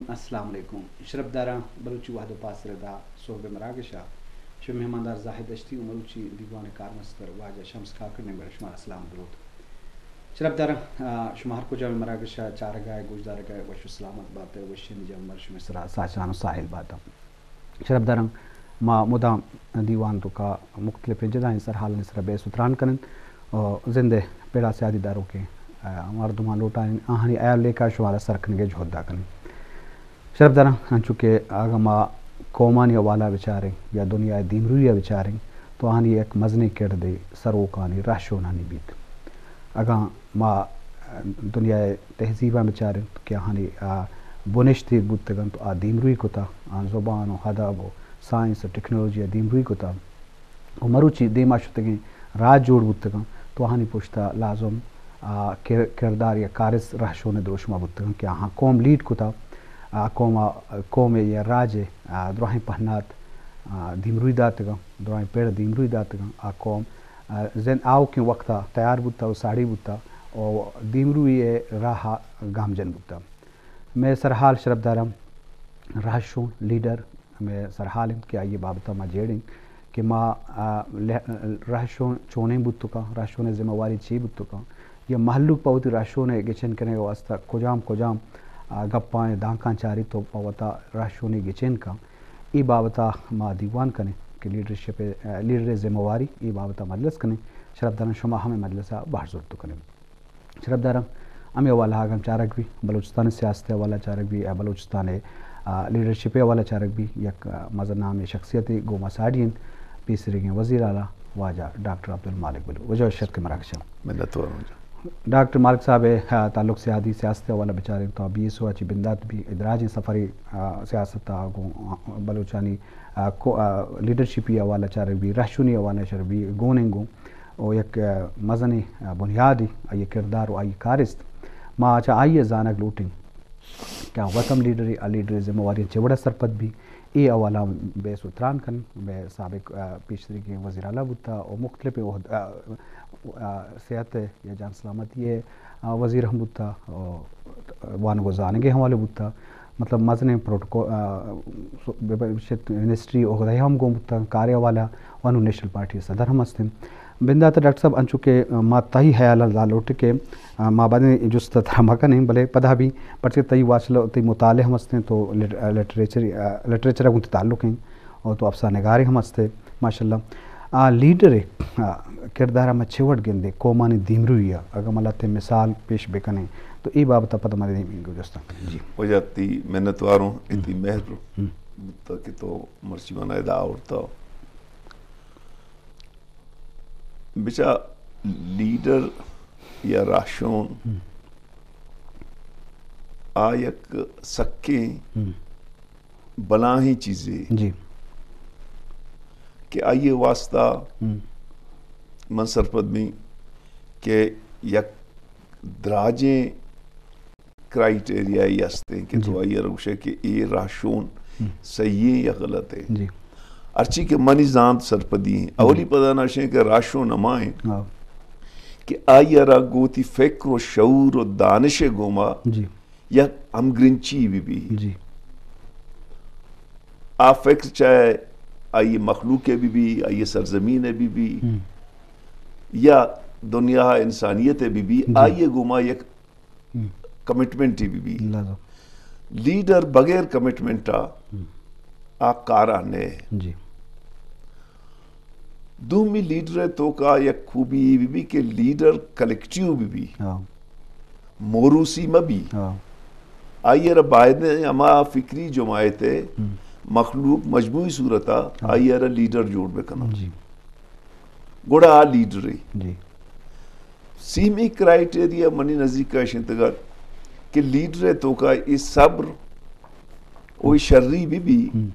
السلام علیکم۔ شرپداراں، بلوچی وہد ءُ پاسرد ءِ سہب ءِ مراگش ءَ شمئے مہماندار زاہد دشتی ءُ مروچی دیوان ءِ کارمستر واجہ شمس کاکڑ نیمگا شمارا سلام ءُ درود۔ شرپداراں، آ، شما ہر کجام مراگش ءَ چارگ ءَ، گوشدارگ ءَ وش ءُ سلامت بات ءُ وشیں جمبر شمئے سرا ساچان ءُ ساہیل بات۔ شرپداراں، ما مدام دیوان توکا مختلفیں جتائیں سرحالانی سرا بحث ءُ تران کنیں ءُ زند ءِ پڑا سیادی داروکیں، آ، مردماں لوٹائیں آہانی ہیال لیکہ ءَ شمارا سر کنگ ءِ جہد ءَ کنیں۔ شرپداراں، انچو کہ اگاں ما قومانی حوالہ ءَ بچاریں یا دنیا ءِ دیمروئی ءَ بچاریں تو آہانی یک مزنیں کردے سروکانی رہشونانی بیت۔ اگاں ما دنیا ءِ تہذیباں بچاریں کہ آہانی، آ، بنشت ایر بوتگ انت، آ دیمروئی کتا، آ زبان ءُ ادب ءُ سائنس ءُ ٹیکنالوجی ءَ دیمروئی کتا ءُ مروچی دیما شتگیں راج جوڑ بوتگ انت تو آہانی پشت ءَ لازم، آ، کر-، کردار یا کارست رہشون ءِ دروشم ءَ بوتگ انت کہ آہاں قوم لیڈ کتا، آ، قوم ءَ، قوم ءِ یا راج ءِ، آ، دراہیں پہنات، آ، دیمروئی داتگ انت، دراہیں پڑ دیمروئی داتگ انت، آ قوم، آ، زند آؤکیں وقت ءَ تیار بوتا ءُ ساڑی بوتا ءُ دیمروئی ءِ راہ ءَ گامجن بوتا۔ مئے سرحال شرپداراں رہشون لیڈر مئے سرحال انت کہ آئی ءِ بابت ءَ ما جیڑیں کہ ما، آ، لہ-، رہشون چونیں بوت کن، رہشون ءِ ذمہ واری چی بوت کن، یا مہلوک پہ وتی رہشون ءِ گچین کنگ ءِ واستہ کجام کجام، آ، گپاں ءُ دانکاں چاریت ءُ پہ وتا رہشونی گچین کن۔ اے بابت ءَ ما دیوان کنیں کہ لیڈرشپ ءِ، آ، لیڈر ءِ ذمہ واری، اے بابت ءَ مجلس کنیں۔ شرپداراں شما ہمے مجلس ءَ بہر زرت کنیں۔ شرپداراں، ہمے حوالہ ءَ اگاں چارگ بی، بلوچستان ءِ سیاست ءِ حوالہ ءَ چارگ بی، یا بلوچستان ءِ، آ، لیڈرشپ ءِ حوالہ ءَ چارگ بی، یک، آ، مزن نامیں شخصیتے گوں ما ساڑی انت، پیسریگیں وزیر اعلیٰ واجہ ڈاکٹر عبدالمالک بلوچ۔ واجہ، وش اتک مراگش ءَ۔ منت وار واجہ۔ ڈاکٹر مالک صاحب ءِ، آ، تعلق سیادی سیاست ءِ حوالہ ءَ بچاریں تو بی ایس او ءَ چہ بندات بی، دراجیں سفرے، آ، سیاست ءَ گوں، آ، بلوچانی، آ، کو-، آ، لیڈرشپی حوالہ ءَ چارگ بی، رہشونی حوالہ ءَ چارگ بی، گون انت گوں۔ ءُ یک، آ، مزنیں، آ، بنیادے آئی ءِ کردار ءُ آئی ءِ کارست۔ ما چہ آئی ءَ زانگ لوٹیں کہ آ وت ہم لیڈرے، آ لیڈر ءِ ذمہ واریاں چہ وڑا سرپد بی۔ اے حوالہ ءَ بحث ءُ تران کنیں۔ مئے سابق، آ، پیشتریگیں وزیر اعلیٰ بوتا ءُ مختلف عہد-، آ، آ، صحت ءِ یا جان سلامتی ءِ، آ، وزیر ہم بوتا ءُ وانگ ءُ زانگ ءِ حوالہ بوتا۔ مطلب مزنیں پروٹوکول، آ، سو-، بہ-، بہ-، شت منسٹری عہدہ ہم گون بوتگ، کار ءِ حوالہ ءَ، ءُ انوں نیشنل پارٹی ءِ صدر ہم ہستیں۔ بندات ءَ ڈاکٹر صاحب، انچو کہ ما تئی ہیال ءَ زان لوٹیں کہ، آ، ما بعدیں جست ءَ ترا مہ کنیں، بلے پدا بھی پرچہ تئی واچل ءُ تئی مطالعہ ہم ہستیں، تو لٹ-، آ، لٹریچر، آ، لٹریچر ءَ گوں تئی تعلق ایں۔ ءُ تو افسانہ نگارے ہم ہستے، ماشاءاللہ۔ آ لیڈر ءِ، آ، کردار ءَ ما چے وڑ گندیں؟ قومانی دیمروئی ءَ اگاں ما لہتیں مثال پیش بکنیں تو اے بابت ءَ پدا ما دیمی گوں جستاں کنیں۔ جی۔ واجہ تئی منت واروں، اے تئی مہر بوتا کہ تو مرچی منا ادا آورتا۔ بچا لیڈر یا راہشون آ یک سکیں بلاہیں چیزے جی۔ کہ آئی ءِ واستہ ہم۔ من سرپد بیں کہ یک دراجیں کرائٹیریا ای ہستیں کہ تو جی۔ آئی ءَ را گوشے کہ اے راہشون ہم۔ صحیح ایں یا غلط ایں۔ جی۔ ہرچی کہ منی زانت سرپدی ایں۔ جی۔ اولی پدا نشیں کہ راہشون ہما ایں ہاں۔ کہ آئی ءَ را گوں وتی فکر ءُ شعور ءُ دانش ءِ گوما جی۔ یک ہمگرنچی بہ بی۔ جی۔ آ فکر چاہے آئی مخلوق ءِ بہ بی، آئی سرزمین ءِ بہ بی، ہم۔ یا دنیا ءِ انسانیت ءِ بہ بی، جی۔ آئی ءِ گوما یک ہم۔ کمٹمنٹ ءِ بہ بی۔ لازم۔ لیڈر بغیر کمٹمنٹ ءَ ہم۔ آ کار ءَ نہ۔ جی۔ دومی لیڈر ءِ توکا یک خوبی اے بہ بی کہ لیڈر کلیکٹیو بہ بی۔ ہاں۔ موروثی مہ بی۔ ہاں۔ آئی ءَ را باید ہما فکری جماعت ءِ ہم۔ مخلوق مجموعی صورت ءَ ہاں۔ آئی ءَ را لیڈر جوڑ بکناں۔ جی۔ گڑا آ لیڈرے۔ جی۔ سیمی کرائٹیریا منی نزیک ءَ اش انت کہ لیڈر ءِ توکا اے صبر ءُ اے شری بہ بی ہم۔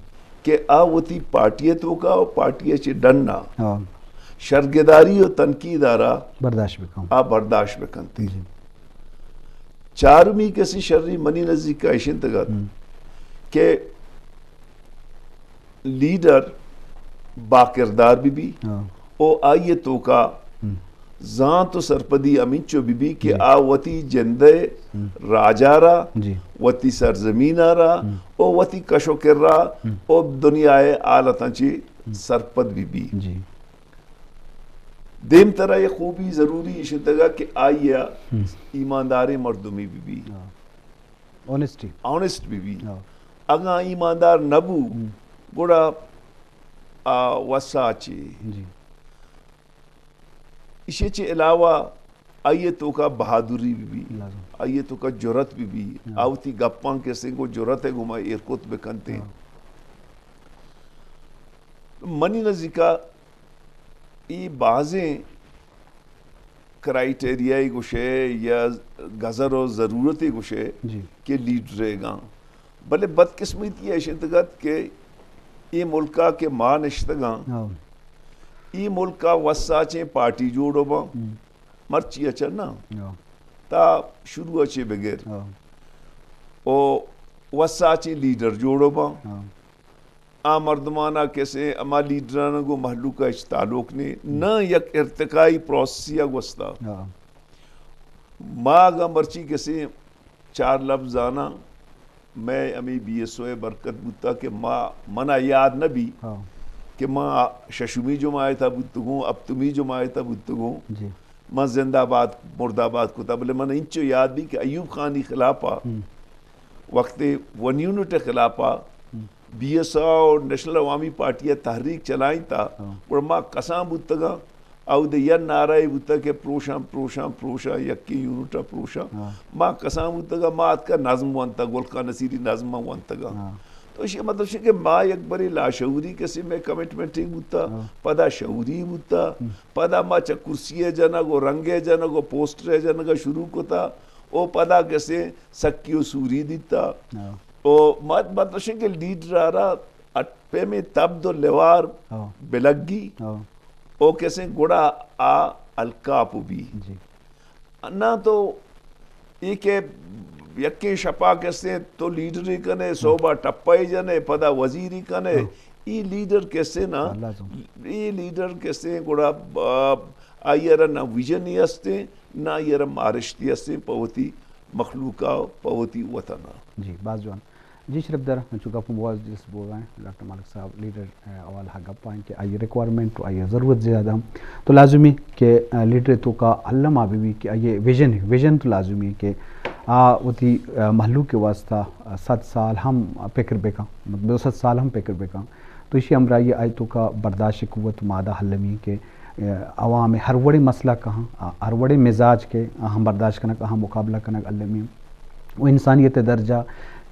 کہ آ وتی پارٹی ءِ توکا ءُ پارٹی ءَ چہ ڈن ءَ ہاں۔ شرگداری ءُ تنقید ءَ را برداشت بکن۔ آ برداشت بکنت۔ جی۔ چارمی کسی شری منی نزیک ءَ اش انت ہم۔ کہ لیڈر باکردار بہ بی ہاں۔ ءُ آئی ءِ توکا ہم۔ زانت و سرپدی ہمینچو بہ بی کہ آ وتی جندئے راجا را، وتی سرزمینا را، و وتی کش و کرا، و دنیائے حالتاں چی سرپد بہ بی۔ دیمترا یک خوبی ضروری اش انتگا کہ آئیا ایمانداریں مردمی بہ بی۔ آنسٹ بہ بی۔ اگاں ایماندار نہ بو، گڑا آ وساچے۔ ایشی چہ علاوہ آئی ء توکا بہادری بہ بی، آئی ء توکا جرات بہ بی، آ وتی گپاں کسیں گوں جرات ء گوما ایر کت بہ کنتیں۔ منی نزیکا اے بازیں کرائٹیریائے گوشے یا گزر و ضرورتے گوشے کہ لیڈرے گاں۔ بلے بدقسمتی ایش انتگت کہ اے ملکا کہ ما نشتگاں، اے ملکا وساچیں پارٹی جوڑ باں۔ مرچی اچ نہ، تا شروع چے بگر۔ او وساچیں لیڈر جوڑ باں۔ آ مردمانا کسے ہما لیڈرانا گوں مہلوکا ہچ تعلق نے، نہ یک ارتقائی پروسیسیا گوستا۔ ما اگاں مرچی کسے چار لفظ زاناں، مئے ہمے بی ایس او ء برکت بوتا کہ ما، منا یاد نہ بی کہ ما ششمی جماعتا بوتگوں، ہپتمی جماعتا بوتگوں۔ ما زندہ باد، مردہ باد کتا، بلے من انچو یاد بی کہ ایوب خانی خلافا وقتے ون یونٹ خلافا بی ایس او و نیشنل عوامی پارٹی ء تحریک چلائینتا، گڑا ما کسان بوتگاں، اود یک نعرہ بوتا کہ پروشاں، پروشاں، پروشاں، یکیں یونٹ ء پروشاں۔ ما کسان بوتگاں، ما اتکا نظم ونتا، گل خان نصیری نظم ونتگاں۔ تو اشی مطلب شی کہ ما یک بری لاشعوری کسی میں کمٹمنٹ ہی بوتا، پدا شعوری بوتا، پدا ما چہ کرسی ء جنگ و رنگ ء جنگ و پوسٹر ء جنگ ء شروع کتا، او پدا کسے سکی و سوری دیتا۔ او مت، مطلب شی کہ لیڈر آرا اٹ پیمیں تبد و لیوار بلگی، او کسیں گڑا آ الکاپ بی۔ نہ تو اے کہ یکیں شپا کسیں تو لیڈری کنے، صوبہ ٹپائی جنے، پدا وزیری کنے، ای لیڈر کسے نا، ای لیڈر کسے گڑا، آ، آئی ء را نہ ویژن ہی ہستیں، نہ آئی ء را مارشتی ہستیں پہ وتی مخلوق ء، پہ وتی وطن ء۔ جی، باز جوان۔ جی شرف در، انچو گپ ہم باز دلچسپ بوگا ہیں۔ ڈاکٹر مالک صاحب لیڈر، آ، حوالہ گپ آئیں کہ آئی ریکوائرمنٹ و آئی ضرورت زیادہ ہم تو لازمی کہ، آ، لیڈر توکا الما بہ بی کہ آئی ویژن، ویژن تو لازمی کہ آ وتی، آ، مہلوک کے واسطہ، آ، صد سال ہم فکر بکن، دو صد سال ہم فکر بکن۔ تو ایشی ہمراہی آئی توکا برداشت قوت مادہ المی کہ، آ، عوام ہر وڑیں مسئلہ کہاں، آ، ہر وڑیں مزاج کے آ ہم برداشت کنگ، آ ہم مقابلہ کنگ المی۔ و انسانیت درجہ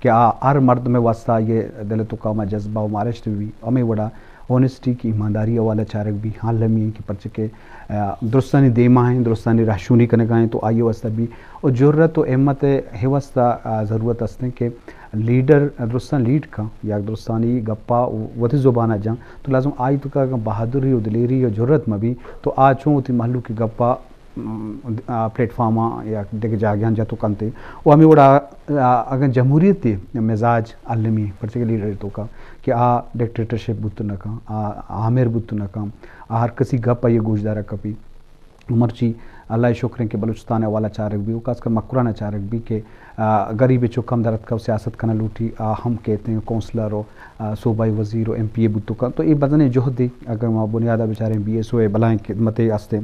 کہ آ ہر مردم واسطہ یہ دل توکا ما جذبہ و مارشت بی، ہمیں وڑا اونیسٹی کی ایمانداری حوالہ چارگ بی، المی کہ پرچہ کہ، آ، درستانی دیما ہیں، درستانی رہشونی کنگا ہیں، تو آئی واسطہ بی، و جرت و ہمت ہے واسطہ، آ، ضرورت ہستیں کہ لیڈر درستاں لیڈ کن یا درستانی گپا وتی زبانا جن، تو لازم آئی توکا اگاں بہادری و دلیری و جرت مبی، تو آ چون وتی مہلوک گپا، م، آ، پلیٹ فارما یا دگہ جاگہاں جت کنتے۔ و ہمیں وڑا، آ، اگاں جمہوریت مزاج المی، پرچہ کہ لیڈر توکا کہ آ ڈکٹیٹرشپ بوت نہ کن، آ آمر بوت نہ کن، آ ہر کسی گپ آئی گوشدارا کپی۔ مرچی اللہ شکر ہیں کہ بلوچستان حوالہ چارگ بی، و خاص کر مکران چارگ بی کہ، آ، غریب چک ہم درت کا سیاست کنا لوٹی، آ ہم کہتے ہیں کونسلر و، آ، صوبائی وزیر و ایم پی اے بوتو کا۔ تو یہ بزن جہد دی، اگر ما بنیادہ بچاریں بی ایس او اے بلائیں خدمت ہستیں،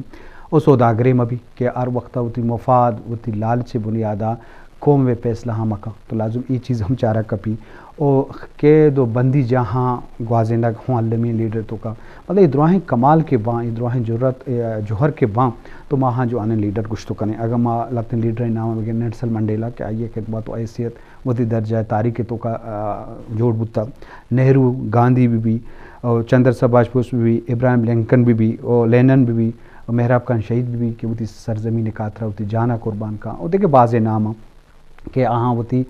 او سوداگرے مبی کہ ہر وقت وتی مفاد، وتی لالچ بنیادہ قوم وے فیصلہ ہم کن، تو لازم ای چیز ہم چارہ کپی۔ او قید و بندی جاہاں گوازینگ ہوں المی لیڈر توکا۔ مطلب، اے دراہیں کمال کے باں، اے دراہیں جرات، اے جوہر کے باں، تو ما ہاں جو آنیں لیڈر گشتو کنیں۔ اگر ما لہتیں لیڈر نام بگیں، نیلسن منڈیلا کہ آئی خدمت و حیثیت وتی درجہ تاریخ توکا، آ، جوڑ بوتا۔ نہرو، گاندھی بی بی، او چندر سبھاش بوس بی بی، ابراہیم لنکن بی بی، او لینن بی بی، او محراب خان شہید بی بی کہ وتی سرزمین خاطرہ وتی جانا قربان کن۔ او دیگہ بازے نام کہ آہاں وتی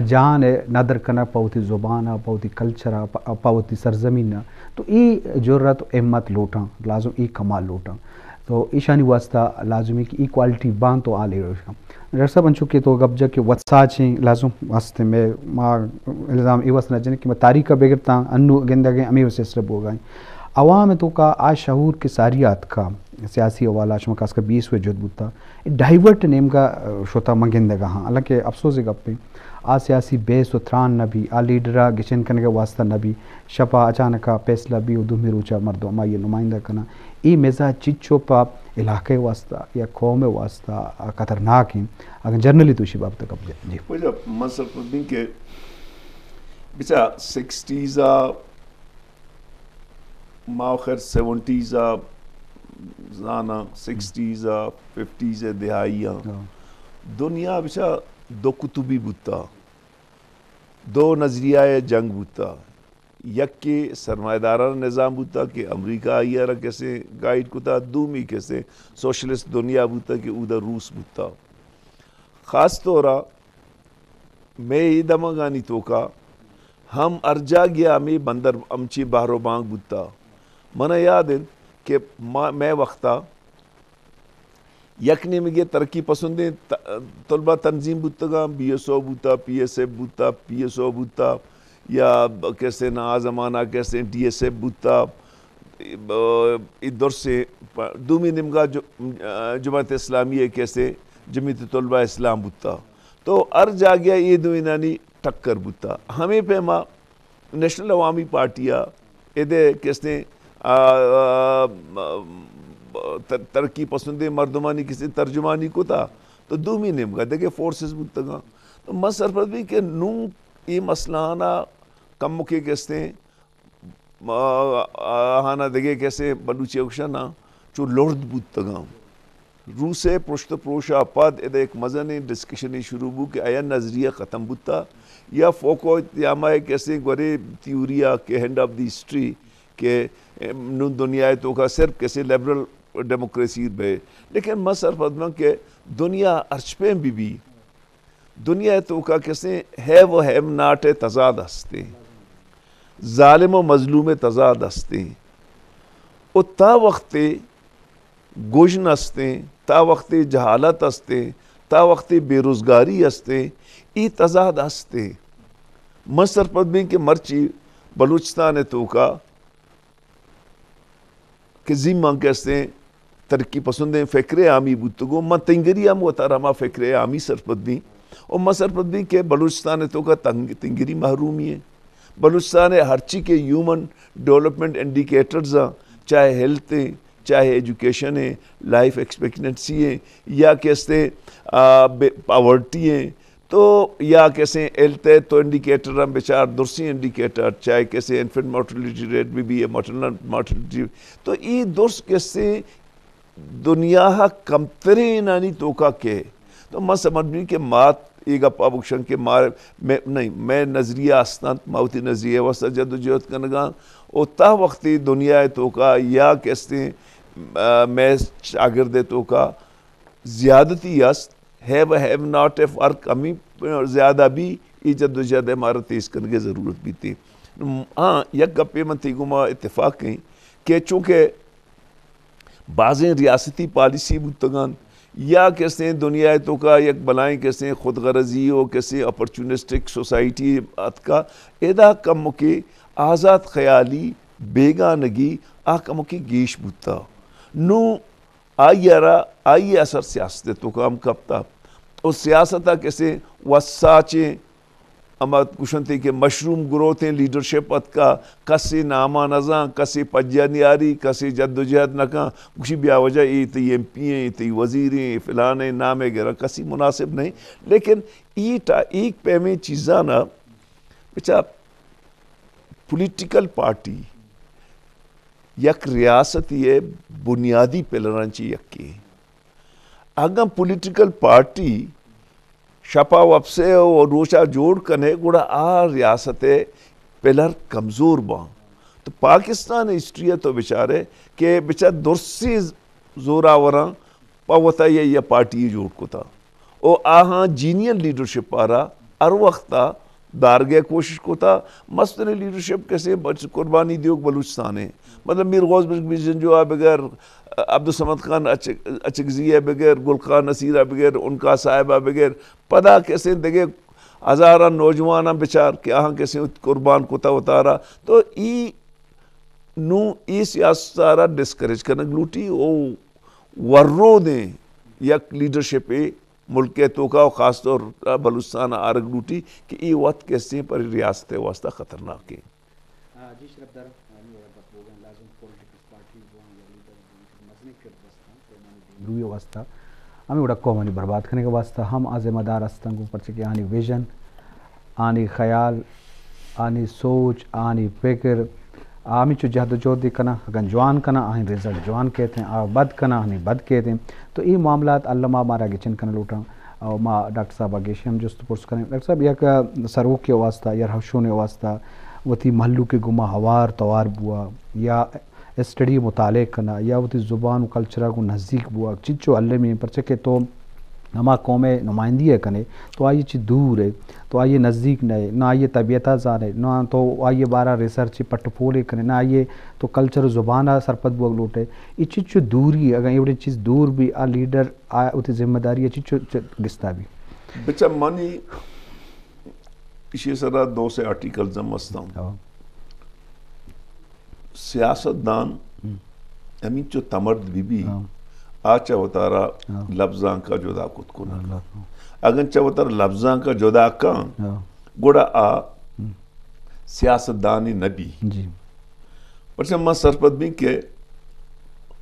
جان ء ندر کنگ پہ وتی زبان ء، پہ وتی کلچر ء، پہ، پہ وتی سرزمین ء۔ تو ای جرات و ہمت لوٹاں، لازم ای کمال لوٹاں۔ تو ایشانی واسطہ لازمی کہ ای کوالٹی باں تو آ لیڈر کن۔ ڈاکٹر صاحب، انچو کہ تو گپ جا کہ وساچیں لازم واسطے میں ما الزام ای واسطہ نہ جنے کہ میں تاریخ ء بگرتاں، انو گندگیں ہمیں سلسلہ بوگا ہیں۔ عوام توکا آ شعور کہ ساری آتکا، سیاسی حوالہ شما کس کا بیس و جد بوتا، ڈائیورٹ نیمگا شتا من گندگا ہاں۔ حالانکہ افسوس گپے، آ سیاسی بیس و تران نبی، آ لیڈرا گچین کنگے واسطہ نبی، شپا اچانکا فیصلہ بی و دومی روچا مردم آئی نمائندہ کنا۔ ای مزاج چچو پا علاقے واسطہ یا قوم واسطہ خطرناک ہیں۔ اگر جنرلی تو شی بابت گپ جائے۔ جی۔ وجہ من سرپد بین کہ بچا سکسٹیز آ، ما خیر سیونٹیز آ زانا، سکسٹیز آ، ففٹیز آ دہائی آ۔ ہاں۔ دنیا بچا دو قطبی بوتا، دو نظریہ جنگ بوتا۔ یکے سرمایہ دارانہ نظام بوتا کہ امریکہ آئی ء را کسے گائیڈ کتا، دومی کسے سوشلسٹ دنیا بوتا کہ اودا روس بوتا۔ خاص طور ء مئے اے دمگانی توکا ہم ہر جاگہ ہمے بندر ہمچی بہر و بانگ بوتا۔ من یاد انت کہ ما، مئے وقتا یک نیمگے ترقی پسندیں ت-، طلبہ تنظیم بوتگاں، بی ایس او بوتا، پی ایس ایف بوتا، پی ایس او بوتا، یا کسے نا آ زمانہ کسے ڈی ایس ایف بوتا، اے درسیں پ-، دومی نیمگا جو-، جماعت اسلامی ہے کسے جمعیت طلبہ اسلام بوتا۔ تو ہر جاگہ اے دوئینانی ٹکر بوتا۔ ہمے پیما نیشنل عوامی پارٹی ء ادے کستیں، آ، آ، تر-، ترقی پسندیں مردمانی کستیں ترجمانی کتا، تو دومی نیمگا دگہ فورسز بوتگاں۔ تو من سرپد بی کہ نوں اے مسئلہ آنا کمکے کستیں، آ، آہانا دگہ کسے بلوچی اکشنا چو لرد بوتگاں۔ روس ء پرشت ء پروش ء پد ادا یک مزنیں ڈسکشنے شروع بو کہ آیا نظریہ ختم بوتا یا فوکو یاما ء کسے گورے تھیوری ء کہ اینڈ آف دی ہسٹری کہ نوں دنیا ء توکا صرف کسے لبرل ڈیموکریسی بے۔ لیکن من سرپد من کہ دنیا ہرچ پیم بی بی، دنیا ء توکا کسے ہیو و ہیو ناٹ ء تضاد ہستے، ظالم و مظلوم ء تضاد ہستے۔ و تا وقتے گژن استیں، تا وقتے جہالت استیں، تا وقتے بے روزگاری استیں، ای تضاد استیں۔ من سرپد بیں کہ مرچی بلوچستان ء توکا کہ زیماں کہ استیں ترقی پسندیں فکر عامی بوتگو، من تنگری ہم وتارا ہما فکر عامی سرپد بیں۔ و من سرپد بیں کہ بلوچستان ء توکا تنگ-، تنگری محرومی ہے۔ بلوچستان ء ہرچی کہ ہیومن ڈیولپمنٹ انڈیکیٹرز ہیں، چاہے ہیلتھ ہیں، چاہے ایجوکیشن ہیں، لائف ایکسپیکٹنسی ہیں، یا کہ استے، آ، بے-، پاورٹی ہیں، تو یا کسے ہیلتھ ہے تو انڈیکیٹر ہم بچار، درسی انڈیکیٹر، چاہے کسے انفنٹ مارٹلٹی ریٹ بھی بھی ہے، مٹرنل مارٹلٹی، تو ای درس کسے دنیا ء کمترینانی توکا کئے۔ تو من سمجھ بی کہ ما اے گپ ء بگشن کہ ما، مئے، نہیں، مئے نظریہ است انت، ما وتی نظریہ ء واستہ جد و جہد کنگاں۔ و تا وقتی دنیا ء توکا یا کہ استیں، آ، مئے چاگرد ء توکا زیادتی است، ہیو و ہیو ناٹ ء فرق ہمیں زیادہ بی، اے جد و جہد ء مارا تیز کنگ ء ضرورت بیتی۔ ہاں، یک گپے من تئی گوما اتفاق کیں کہ چونکہ بازیں ریاستی پالیسی بوتگ انت یا کسیں دنیا ء توکا یک بلائیں کسیں خود غرضی و کسیں اپرچونسٹک سوسائٹی اتکا، ادا کمکے آزات خیالی، بیگانگی آ کمکے گیش بوتا۔ نوں آئی ء را، آئی ء اثر سیاست ء توکا ہم کپتا۔ و سیاست ء کسیں وساچیں ہما گوشنتے کہ مشروم گروتھیں لیڈرشپ اتکا، کسے ناما نزان، کسے پجا نیاری، کسے جد و جہد نکن، گوشی بیا وجہ اے تئی ایم پی ایں، اے تئی وزیر ایں، اے فلان ایں، نام ء گرا کسی مناسب نہیں۔ لیکن ای ٹا-، ایک پیمیں چیزانا بچا پولیٹیکل پارٹی یک ریاستی ء بنیادی پلراں چی یکے۔ اگاں پولیٹیکل پارٹی شپا وپسے و روچا جوڑ کنے، گڑا آ ریاست ء پلر کمزور باں۔ تو پاکستان ء ہسٹری ء تو بچارے کہ بچا درسی زوراوراں پہ وتا یا، یا پارٹی جوڑ کتا۔ و آہاں جینئر لیڈرشپ آرا ہر وقتا دارگے کوشش کتا۔ مستریں لیڈرشپ کسے بچ-، قربانی دیوک بلوچستان ہے۔ مطلب میر غوث بخش بزنجو آ بغیر، عبدالصمد خان اچ-، اچکزی آ بغیر، گل خان نصیر آ بغیر، عنقا صاحب آ بغیر، پدا کسے دگہ ہزاراں نوجواناں بچار کہ آہاں کسے قربان کتا وتارا۔ تو ای نوں ای سیاست آرا ڈسکریج کنگ لوٹی او ورودیں یک لیڈرشپے ملک ءِ توکا و خاص طور بلوچستان ءَ آرگ لوٹی کہ اے وت کسیں پر ریاست ءِ واسطہ خطرناک ایں۔ آ، جی شرف دار، آ، ہمے وڑا گپ بوگاں، لازم پولیٹیکل پارٹی بوان یا لیڈر بوان، مزنیں کرد بستاں، پیمانی دیمروی ءِ واسطہ، ہمے وڑا قومانی برباد کنگ ءِ واسطہ ہم آ ذمہ دار ہستاں، گوں پرچہ کہ آنی ویژن، آنی خیال، آنی سوچ، آنی فکر، آ ہمینچو جہد و جہد کناں، اگاں جوان کناں، آہی رزلٹ جوان کیتیں، آ بد کناں، آہی بد کیتیں۔ تو اے معاملات الما مارا گچین کنگ لوٹاں۔ او ما ڈاکٹر صاحب ءَ گیشیں ہم جست پرس کنیں۔ ڈاکٹر صاحب، یک سروکے واسطہ یا رہشونے واسطہ وتی مہلوک ءِ گوما ہوار توار بوا یا اسٹڈی مطالعہ کنا یا وتی زبان و کلچر ءَ گوں نزدیک بوا، چنچو المی ایں، پرچہ کہ تو ہما قوم ءِ نمائندگی ءَ کنے، تو آئی ءَ چہ دور ئے، تو آئی ءِ نزدیک نہ ئے، نہ آئی ءِ طبیعت ءَ زان ئے، نہ تو آئی ءِ بارہ ءَ ریسرچ پٹ و پول ئے کنے، نہ آئی ءِ تو کلچر و زبان ءَ سرپد بوگ لوٹ ئے۔ اے چنچو دوری، اگاں اے وڑیں چیز دور بی، آ لیڈر آ وتی ذمہ داری ءَ چنچو چ-، گستا بی؟ بچا منی ایشی سرا دو سے آرٹیکلز ہم ہستاں۔ ہاں۔ سیاست دان ہم۔ ہمینچو تمرد بی بی، ہاں۔ آ چہ وتارا ہاں۔ لبزانک ءَ جدا کت کنگ۔ ہاں۔ اگن چہ وتارا لبزانک ءَ جدا کن، ہاں۔ گڑا آ ہم۔ سیاست دانی نہ بی۔ جی۔ پرچہ من سرپد بیں کہ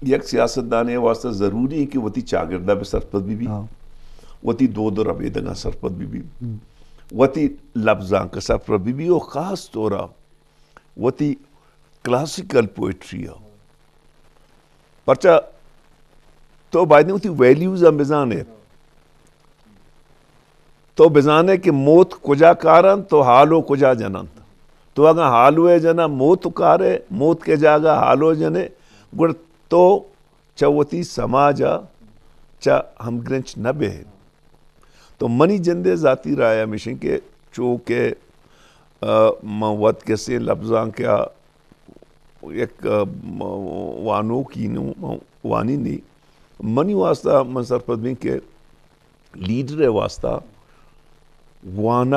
یک سیاست دانے واسطہ ضروری ایں کہ وتی چاگرد ءَ بہ سرپد بہ بی، ہاں۔ وتی دود و ربیدگاں سرپد بہ بی، ہم۔ وتی لبزانک ءَ سرپد بہ بی و خاص طور ءَ وتی کلاسیکل پوئٹری ءَ۔ پرچہ تو باید وتی ویلیوز ہم بزانے۔ تو بزانے کہ موت کجا کارنت، تو ہالو کجا جننت۔ تو اگاں ہالو ءَ جنا موت کارے، موت کے جاگہ ہالو جنے، گڑ تو چہ وتی سماج ءَ چہ ہمگرنچ نہ بئے۔ تو منی جند ءِ ذاتی رائے ہمیش ایں کہ چو کہ، آ، من وت کسیں لبزانک ءَ یک، آ، م-، وانوکی نوں من وانینی، منی واسطہ من سرپد بیں کہ لیڈر ءِ واسطہ وانگ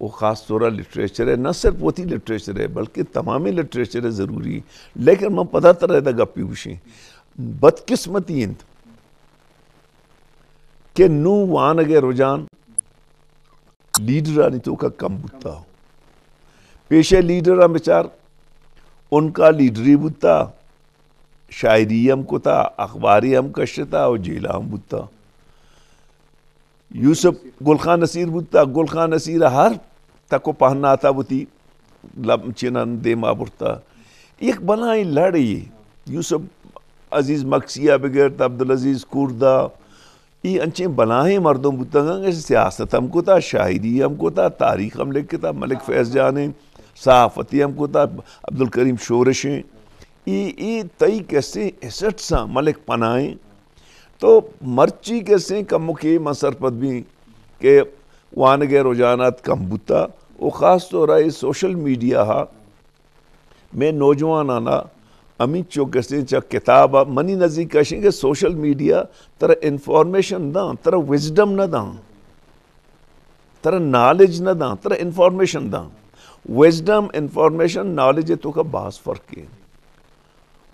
و خاص طور ءَ لٹریچر ءِ، نہ صرف وتی لٹریچر ءِ بلکہ تمامیں لٹریچر ءِ ضروری ایں۔ لیکن من پدا ترا ادا گپے گوشیں، بدقسمتی انت کہ نوں وانگ ءِ رجحان لیڈرانی توکا کم بوتا۔ پیشے لیڈراں بچار، ان کا لیڈری بوتا، شاعری ہم کتا، اخباری ہم کشتا و جیلا ہم بوتا۔ یوسف گل خان نصیر بوتا، گل خان نصیر ہر تک و پہناتا وتی لب چنن دیما برتا۔ یک بلائیں لڑے، یوسف عزیز مگسی ءَ بگرت، عبدالعزیز کرد ءَ، ای انچیں بلاہیں مردم بوتگ انت کہ سیاست ہم کتا، شاعری ہم کتا، تاریخ ہم لکھتا، ملک فیض جان ءَ صحافتی ہم کتا، عبدالکریم شورش ءَ۔ ای، ای تئی کسیں ایسٹس آں، ملک پناہ ءَ۔ تو مرچی کسیں کمکے من سرپد بیں کہ وانگ ءِ رجحانات کم بوتا و خاص طور ءَ اے سوشل میڈیا ءَ مئے نوجوانانا ہمینچو کسیں چہ کتاب ءَ، منی نزیک ءَ اش انت کہ سوشل میڈیا ترا انفارمیشن داں، ترا وزڈم نہ داں، ترا نالج نہ داں، ترا انفارمیشن داں۔ وزڈم، انفارمیشن، نالج ءِ توکا باز فرق ایں۔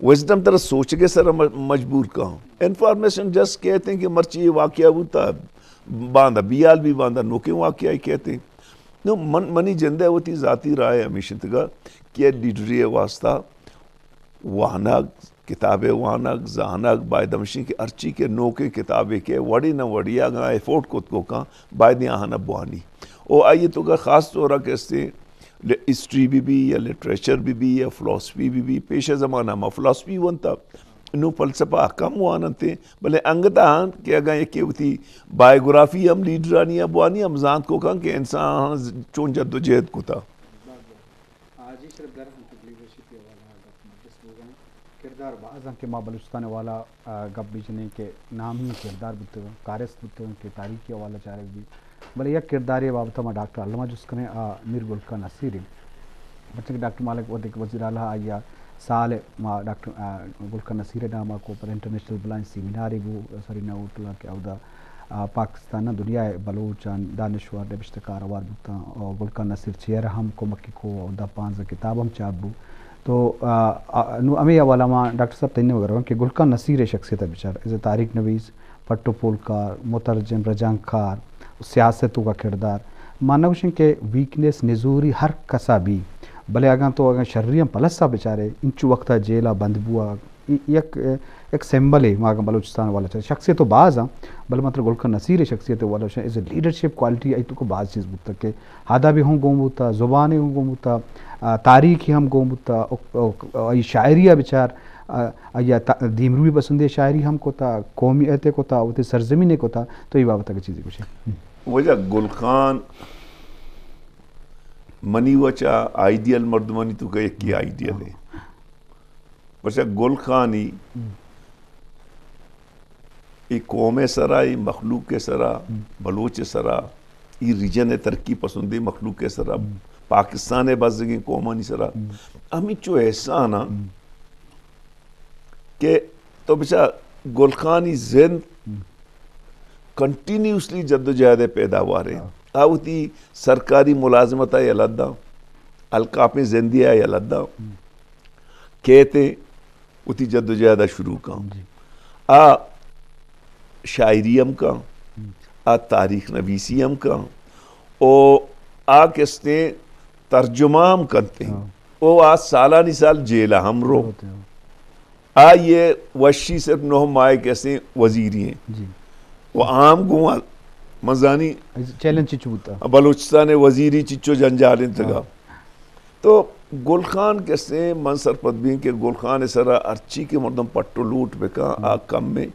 وزڈم ترا سوچگ ءِ سر ءَ م-، مجبور کاں۔ انفارمیشن جسٹ کہتے ہیں کہ مرچی یہ واقعہ بوتا، باندا بیال بی، باندا نوکیں واقعہ کہتے ہیں۔ نو من، منی جند ءِ وتی ذاتی رائے ہمیش انتگا کہ لیڈری ءِ واسطہ وانگ، کتابے وانگ، زانگ باید ہمشی کہ ہرچی کہ نوکیں کتابے کہ وڑے نہ وڑے اگاں ایفورڈ کت کو کاں، باید آہانا بوانی۔ او آئی توکا خاص طور ءَ کہ استیں ل-، ہسٹری بہ بی یا لٹریچر بہ بی یا فلاسفی بہ بی، پیش ءِ زمانہ ما فلاسفی ونتا، نوں فلسفہ کم واننت، بلے انگت آں کہ اگاں یکے وتی بائیوگرافی ہم لیڈرانی ءَ بوانی ہم زانت کو کن کہ انسان چون جد و جہد کتا۔ آ، جی شرف دار، ہم تک لیڈرشپ ءِ حوالہ ءَ گپ مجلس بوگا ایں۔ کردار باز ایں کہ ما بلوچستان ءِ حوالہ ءَ گپ بجنیں کہ نامی کردار بوتگ ایں، کارست بوتگ ایں کہ تاریخی حوالہ چارگ بی۔ بلے یک کردارے بابت ءَ ما ڈاکٹر علامہ جست کنیں، آ میر گل خان نصیر ایں۔ پرچہ کہ ڈاکٹر مالک وھدے کہ وزیر اعلیٰ آئی ءَ سال ءَ ما ڈاکٹر، آ، گل خان نصیر ءِ نام ءَ کو پر انٹرنیشنل بلائنڈ سیمینارے بو سرینا ہوٹل ءَ کہ اودا آ، پاکستان ءَ دنیا ءِ بلوچاں دانشور نبشتہ کار ہوار بوتاں۔ او گل خان نصیر چیئر ہم کمکی کو، او دہ پانزدہ کتاب ہم چاپ بو۔ تو، آ، آ، نوں ہمے حوالہ ما ڈاکٹر صاحب تئی نیمگ ءَ رواں کہ گل خان نصیر ءِ شخصیت ءَ بچار، ایز اے تاریخ نویس، پٹ ءُ پول کار، مترجم، رجانک کار، سیاست ءِ توکا کردار۔ ما نہ گوشیں کہ ویکنس، نزوری ہر کس ءَ بی، بلے اگاں تو اگاں شری ہم پلس ءَ بچارے، انچو وقت ءَ جیل ءَ بند بوگ، ای-، یک، یک سمبلے ما اگاں بلوچستان والا چارے۔ شخصیت تو باز ہاں، بلے مطلب گل خان نصیر ءِ شخصیت والا ایز اے لیڈرشپ کوالٹی ای توکا باز چیز بوتا کہ ادب ہم گون بوتا، زبان ہم گون بوتا، آ، تاریخ ہم گون بوتا، او، او، آئی شاعری ءَ بچار، آ، آئی ءَ تا-، دیمروی پسندیں شاعری ہم کتا، قومیت ءَ کتا، وتی سرزمین ءَ کتا، تو اے بابت ءَ چیزے گوشے۔ واجہ گل خان منی وچا آئیڈیل مردمانی توکا یکی آئیڈیل ہے۔ پرچا گل خانی اے قوم ءِ سرا، اے مخلوق ءِ سرا، بلوچ ءِ سرا، اے ریجن ءِ ترقی پسندیں مخلوق ءِ سرا، پاکستان ءِ بزگیں قومانی سرا ہمینچو احسان آں کہ تو بچار گل خانی زند کنٹینیوسلی جدوجہد ءِ پیداوار ہے۔ آ وتی سرکاری ملازمت ءَ یلہ داں، الکاپیں زندے ءَ یلہ داں، کیت ءُ وتی جدوجہد ءَ شروع کن۔ جی۔ آ شاعری ہم کن، آ تاریخ نویسی ہم کن، او آ کستیں ترجمہ ہم کنت۔ ہاں۔ او آ سالانی سال جیل ءَ ہم رو۔ روتے ہو۔ آئی ءِ وشی صرف نہ ماہ کستیں وزیری ہیں۔ جی۔ و عام گوں من زانی چیلنج چی چو بوتا؟ بلوچستان ءِ وزیری چچو جنجال انتگا۔ ہاں۔ تو گل خان کسے من سرپد بیں کہ گل خان ءِ سرا ہرچی کہ مردم پٹ و لوٹ بکن، آ کم ہے۔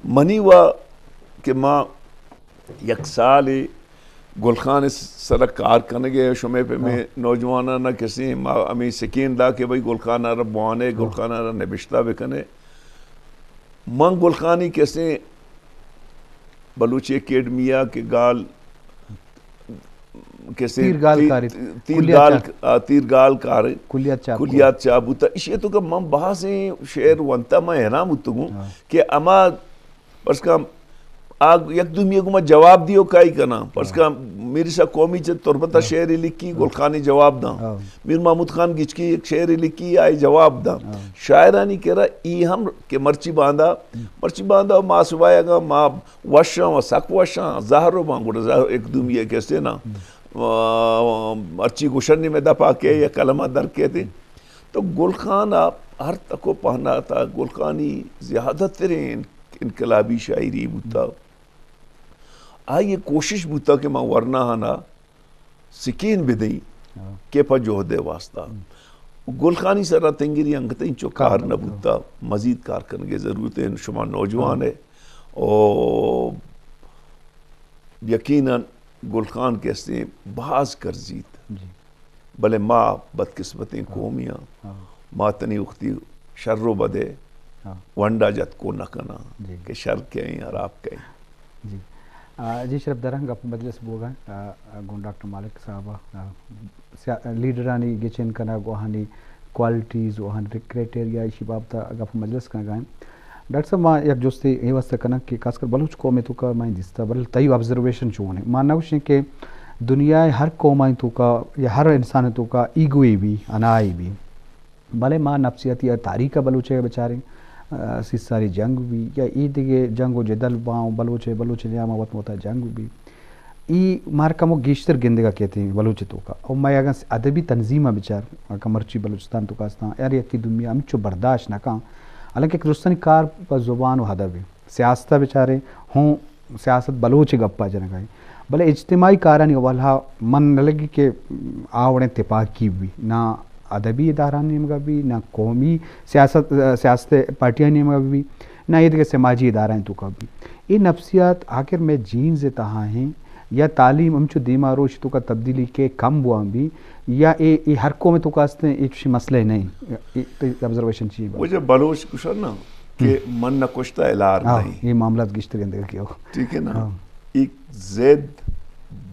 منی وا کہ ما یک سالے گل خان ءِ سرا کار کنگ ءَ، شمئے پہ مئے نوجواناں نہ کسے ما ہمیں سکین دا کہ بھئی گل خان ءَ را بوانے، گل خان ءَ را نبشتہ بکنے۔ من گل خانی کسے بلوچی اکیڈمی ءَ کہ گال کسے تیر گال تیر، کاری، تیر کلیات گال، چاپ۔ آ، تیر گال کار، کلیات چاپ کلیات چاپ بوتا۔ اشی تو کہ من بازیں شعر ونتا، من حیران بوتگوں کہ اما پرس کم آ یک دومی گما جواب دیو کائی کنا۔ پرس کم میر شاہ قومی چہ تربتا شعر لکھی، گل خانی جواب داں۔ میر محمود خان گچکی یک شعر لکھی، آئی جواب داں۔ شاعرانی کرا ای ہم کہ مرچی باندا، مرچی باندا ما صبح اگا ما وشاں و سک وشاں، زہر و باں، گڑا زہر ایک دومی ءَ کسے نا، آ، ہرچی گوشنی میں دپا کے یا کلمہ در کہتے۔ تو گل خان ءَ ہر تک و پہناتا گل خانی زیادہ ترین انقلابی شاعری بوتا۔ آئی کوشش بوتا کہ ما ورناہانا سکین بدئی کہ پہ جہد ءِ واسطہ۔ گل خانی سرا تنگری انگت انچو کار نہ بوتا، مزید کار کنگ ءِ ضرورت ہے، شما نوجوان ہے۔ او یقیناً گل خان کہ استیں باز کرزیت۔ بلے ما بدقسمتیں قومی آں۔ ما تنی وختی شر و بدے ونڈا جت کو نہ کناں کہ شر کئیں، حراب کئیں۔ جی۔ آ، جی شرف دراں گپ مجلس بوگا، آ، آ، گوں ڈاکٹر مالک صاحب، آ، سیا-، لیڈرانی گچین کنگ، آہانی کوالٹیز، آہانی کرائٹیریا، ایشی بابت گپ مجلس کنگا ہیں۔ ڈاکٹر صاحب، ما یک جستے اے واسطہ کناں کہ خاص کر بلوچ قوم ءِ توکا ما دیستا، بلے تئی آبزرویشن چون ہے؟ ما نہ گوشیں کہ دنیا ءِ ہر قوم ءِ توکا یا ہر انسان ءِ توکا ایگوے بی، انائے بی۔ بلے ما نفسیاتی تاریخ ءَ بلوچ ءَ بچاریں، آ، سی سالی جنگ بی یا اے دگہ جنگ و جدل باں، بلوچ ءَ بلوچ ءِ نیام ءَ وت وتا جنگ بی۔ ای مار کمو گیشتر گندگا کیتیں بلوچ توکا۔ او ما اگاں ادبی تنظیم ءَ بچار، اگاں مرچی بلوچستان توکا استاں، ہر یکی دومی ہمچو برداشت نہ کن۔ حالانکہ درستانی کار پہ زبان و ادب ہے۔ سیاست ءَ بچارے ہوں، سیاست بلوچ گپا جنگا ہے۔ بلے اجتماعی کارانی حوالہ من نہ لگی کہ آ وڑیں تپاکی بی، نہ ادبی ادارہ نیمگا بی، نہ قومی سیاست، سیاست پارٹیاں نیمگا بی، نہ اے دگہ سماجی ادارہ توکا بی۔ اے نفسیات آخر میں جینز تہا ہیں یا تعلیم ہمچو دیما روش توکا تبدیلی کے کم بوان بی یا اے، اے ہر قوم توکا استیں، اے چشی مسئلہ نہیں۔ اے تئی آبزرویشن چی ہے؟ وجہ بلوچ کشن نا کہ من نہ کشتا الار ہاں، نہیں۔ یہ معاملات گشتر گندگا کیو۔ ٹھیک ہے نا؟ ہاں۔ ایک ضد،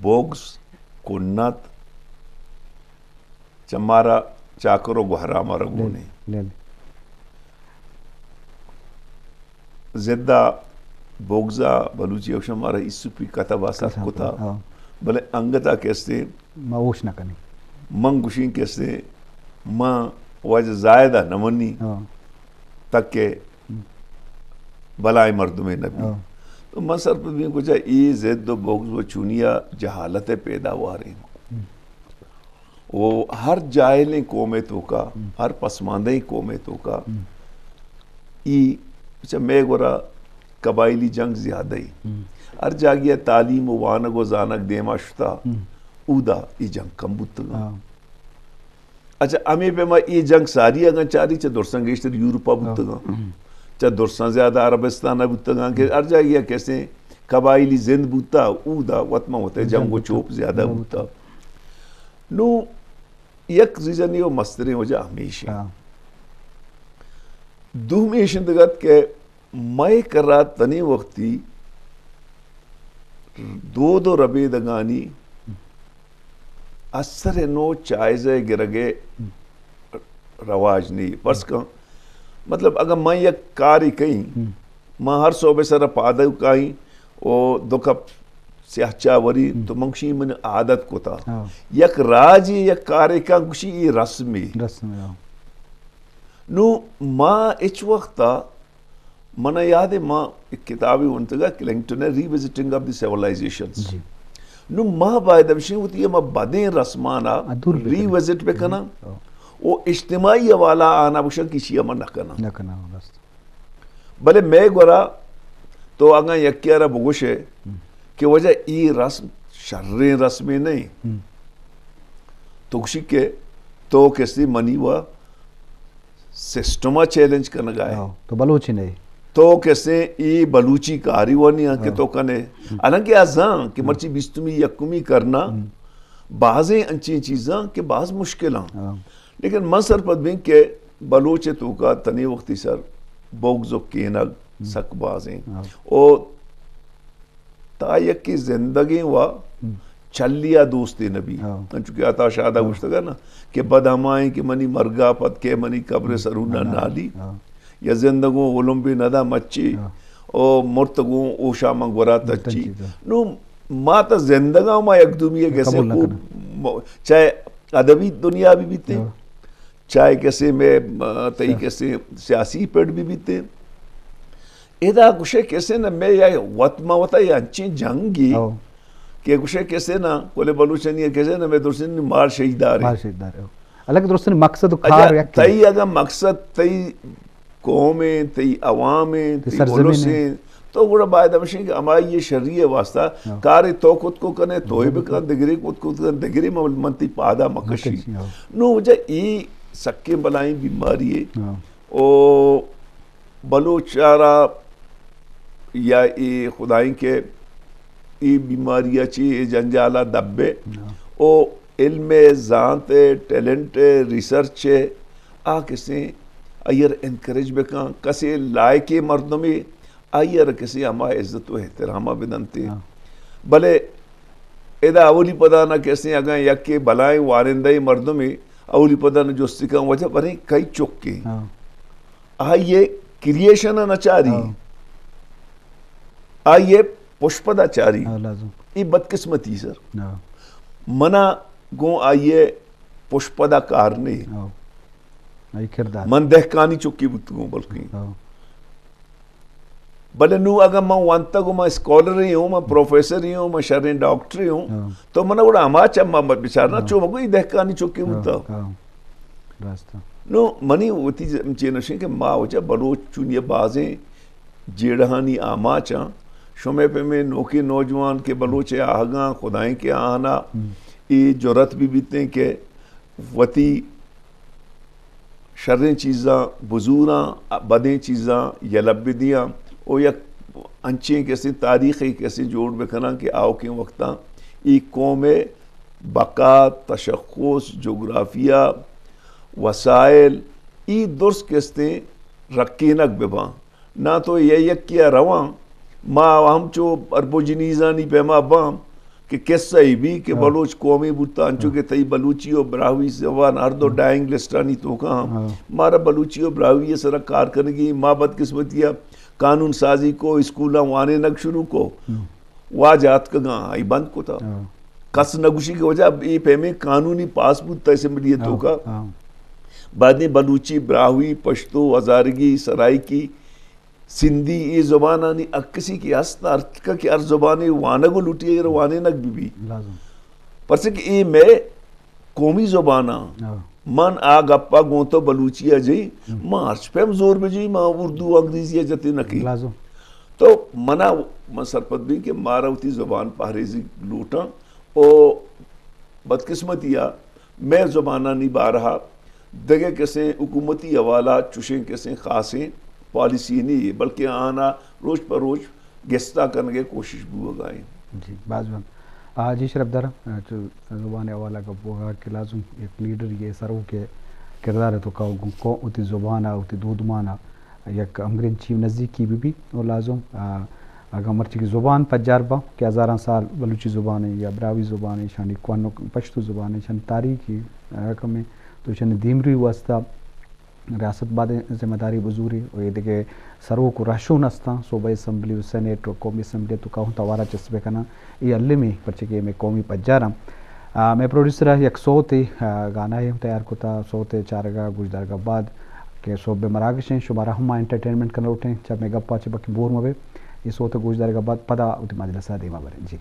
بغض، کنت، چہ مارا چاکر و گوہرام ءَ را گون انت۔ ضدا بغضا بلوچی ءَ گوشاں مارا ایسوپی کتبا سر کتا۔ ہاں۔ بلے انگتا کہ استیں ما ہوش نہ کنیں۔ من گوشیں کہ استیں ما واجہ زاہد ءَ نہ منی، ہاں۔ تک کہ بلائیں مردمے نہ بی۔ ہاں۔ تو من سرپد بیں کجا اے ضد و بغض و چونیا جہالت ءِ پیداوار ایں۔ ہم۔ و ہر جاہلیں قومے توکا، ہم۔ ہر پسماندہیں قومے توکا، ہم۔ ای، اچھا، مئے گورا قبائلی جنگ زیادہ ای۔ ہم۔ ہر جاگہ تعلیم و وانگ و زانگ دیما شتا، ہم۔ اودا ای جنگ کم بوتگا۔ ہاں۔ اچھا، ہمے پیما اے جنگ ساری اگاں چاری چہ درساں گیشتر یورپا بوتگاں، ہم۔ چہ درساں زیادہ عربستان بوتگاں کہ ہر جاگہ کسے قبائلی زند بوتا، اودا وت ما وت جنگ و چوپ زیادہ بوتا۔ نو یک ریزنی و مستریں وجہ ہمیش ایں۔ ہاں۔ دومی ایش انت کہ مئے کرا تنی وقتی دود و ربیدگانی اثر نو چائزہ گرگے رواج نی۔ فرض کن، مطلب، اگر من یک کاری کئیں، ہم۔ من ہر صوبے سر پادو کائیں و دو کپ سیاہ چاہ وری، ہم۔ تو من گوشی من عادت کتا۔ ہاں۔ یک راجی یک کارے کا گوشی ای رسمی۔ رسمی، ہاں۔ نو ما اچ وقتا منا یاد ہے، ما ایک کتابی ونتگا کلنگٹن ہے، ری وزٹنگ آف دی سیولائزیشنز۔ جی۔ نو ما باید ہمشی وتی ہما بدیں رسمانا آ، دور بکنیں۔ ری وزٹ بکناں۔ ہاں۔ و اجتماعی حوالہ آنا بشن کہ اشی ہما نہ کناں۔ نہ کناں، راست۔ بلے مئے گورا تو اگاں یکے را بگوشے ہم۔ کہ واجہ ای رسم شریں رسمے نہیں۔ ہم۔ تو گوشی کہ تو کسی منی و سسٹم ءَ چیلنج کنگ ءَ ئے۔ ہاں، تو بلوچ ہی نہیں۔ تو کسے اے بلوچی کاری وانی ہاں کہ ہاں۔ تو کنے۔ ہم۔ حالانکہ آ زان کہ ہم۔ مرچی بیستمی یکمی کرنا ہم۔ بازیں انچیں چیزاں کہ باز مشکل ہاں۔ ہاں۔ لیکن من سرپد بیں کہ بلوچ توکا تنی وقتی سر بغض و کینگ ہم۔ سک بازیں۔ ہاں۔ او تا یکے زندگیں و ہم۔ چلی ءَ دوستے نبی۔ ہاں۔ انچو کہ عطا شاد ءَ ہاں۔ گوشتگ نا کہ بد ہمائیں کہ منی مرگا پد کہ منی قبر ہم۔ سرون ءَ ہاں۔ نالی۔ ہاں۔ یا زندگوں اولمبے ندا مچی۔ ہاں۔ او مرتگوں اوشا من گورا تچی۔ تچی، ہاں۔ نو ما تا زندگاں ما یک دومی کسے قبول نہ کو کناں۔ م-، چاہے ادبی دنیا بھی بیتے۔ ہاں۔ چاہے کسے میں، آ، تئی سیاسی۔ کسے سیاسی پڑ بھی بیتے۔ ادا گوشے کسے نہ میں یا وت ما وتا یا انچیں جنگی ہو۔ کہ گوشے کسے نہ کلے بلوچنی کسے نہ میں درسنی مار شہیدار۔ مار شہیدار ہو۔ الگ درسنی مقصد و اچھا، کار یک تئی اگا مقصد تئی قوم ایں، تئی عوام ایں، تئی تئی سرزمین الس ایں۔ ایں، تو گڑا باید ہمشیں کہ ہمائی یہ شری واسطہ ہاں۔ کارے تو کت کو کنے، تو ہی ہاں۔ بکن، دگرے کت کو کنے، دگرے من، من تئی پادا مکشی۔ مکشی، ہاں۔ نو وجہ ای سکیں بلائیں بیماری ہے۔ ہاں۔ او بلوچ ءَ را یا اے خدائیں کہ اے بیماری ءَ چی اے جنجال ءَ دبے۔ ہاں۔ او علم ءِ، زانت ءِ، ٹیلنٹ ءِ، ریسرچ ءِ، آ کسیں آئی ءَ را انکریج بکن، کسے لائقیں مردمے آئی ءَ را کسے ہما عزت و احترام ءَ بدنتے۔ ہاں۔ بلے ادا اولی پدا نہ کسیں اگاں یکے بلائیں وانندہ مردمے اولی پدا نہ جستی کن وجہ بریں کئی چکے۔ ہاں۔ آئی ءِ کریئیشن ءَ نہ چاری۔ ہاں۔ آئی ءِ پشپدا چاری۔ ہاں، لازم۔ اے بدقسمتی سر۔ ہاں۔ منا گوں آئی ءِ پشپدا کار نے۔ ہاں۔ آئی کردار۔ من دہکانی چکی بوتگوں بلکیں۔ ہاں۔ بلے نوں اگاں من ونتگ و من اسکالرے ہوں، من پروفیسرے ہوں، من شریں ڈاکٹرے ہوں، ہاں۔ تو من گڑا ہما چم ءَ بچارنا، ہاں۔ چو مگو ای دہکانی چکے ہاں، بوتا۔ ہاں۔ راست۔ نوں منی وتی چین اشیں کہ ما وجہ بلوچ چونی بازیں جیڑہانی آماچاں، شمے پیمیں نوکیں نوجوان کہ بلوچ ءِ آہگاں، خدائیں کہ آہانا ہم۔ اے جرات بھی بیتیں کہ وتی شریں چیزاں بزوراں، بدیں چیزاں یلہ بدیاں و یک انچیں کسے تاریخے کسے جوڑ بکناں کہ آؤکیں وقتاں اے قوم ءِ بقا، تشخص، جغرافیہ، وسائل، اے درست کستیں رکینگ بباں۔ نہ تو یہ یکی ءَ رواں، ما ہم چو اربوجنیزانی پیما باں کہ قصہ ای بھی کہ ہاں۔ بلوچ قومی بوتا، انچو ہاں۔ کہ تئی بلوچی و براہوئی زبان ہر دو ہاں۔ ڈائنگ لسٹانی توکا ہاں۔ ہاں۔ مارا بلوچی و براہوئی سرا کار کنگی، ما بدقسمتی ءَ قانون سازی کو، اسکولاں وانینگ شروع کو۔ ہاں۔ واجہ اتکگاں، آئی بند کتا۔ ہاں۔ کس نہ گوشی کہ وجہ اے پیمیں قانونی پاس بوتا اسمبلی ہاں، توکا۔ ہاں۔ بعدیں بلوچی، براہوئی، پشتو، ہزارگی، سرائیکی، سندھی، اے زبانانی ہر کسی کہ ہست، ہر کہ ہر زبانے وانگ و لوٹی، اگر وانینگ بہ بی۔ لازم۔ پرچہ کہ اے مئے قومی زبان آ۔ ہاں۔ من آ گپا گوں تو بلوچی ء جئی، ہم۔ ما ہرچ پیم زور بہ جئی، ما اردو و انگریزی ء جتے نہ کیں۔ لازم۔ تو منا، من سرپد بی کہ مارا وتی زبان پہریزی لوٹاں۔ او بدقسمتی ء مئے زبانانی بارہ ء دگہ کسیں حکومتی حوالہ چوشیں کسیں خاصیں پالیسی نی، بلکہ آنا روچ پہ روچ گستا کنگ ء کوشش بوگا انت۔ جی، باز وند۔ آ، جی شرفدار، آ، چو زبان ء حوالہ گپ بوگا کہ لازم یک لیڈر یہ سروک ء کردار ء توکا گوں قو-، وتی زبان ء وتی دودمان ء یک ہمگرنچی و نزیکی بہ بی۔ و لازم، آ، اگاں مرچی کہ زبان پجار باں کہ ہزاراں سال بلوچی زبان ء یا براہوئی زبان ء، ایشانی کوہن و پشتو زبان ء، ایشانی تاریخی رقم ء، تو ایشانی دیمروی واسطہ ریاست باید ذمہ داری بزوری و اے دگہ سروک و رہشون ہستاں، صوبائی اسمبلی و سینیٹ و قومی اسمبلی ء توکا ہوں توارا چست بکناں۔ اے المی، پرچہ کہ اے مئے قومی پجاراں۔ آ، مئے پروڈیوسر ء یک سوتے، آ، گانا ء ہم تیار کتا، سوت ء چارگا گوشدارگا بعد کہ سہب ء مراگش ایں، شمارا ہم ما انٹرٹینمنٹ کنگ لوٹیں، چہ مئے گپا چہ بکیں بور مہ بے۔ اے سوت ء گوشدارگا بعد پدا وتی مجلس ء دیما بریں۔ جی۔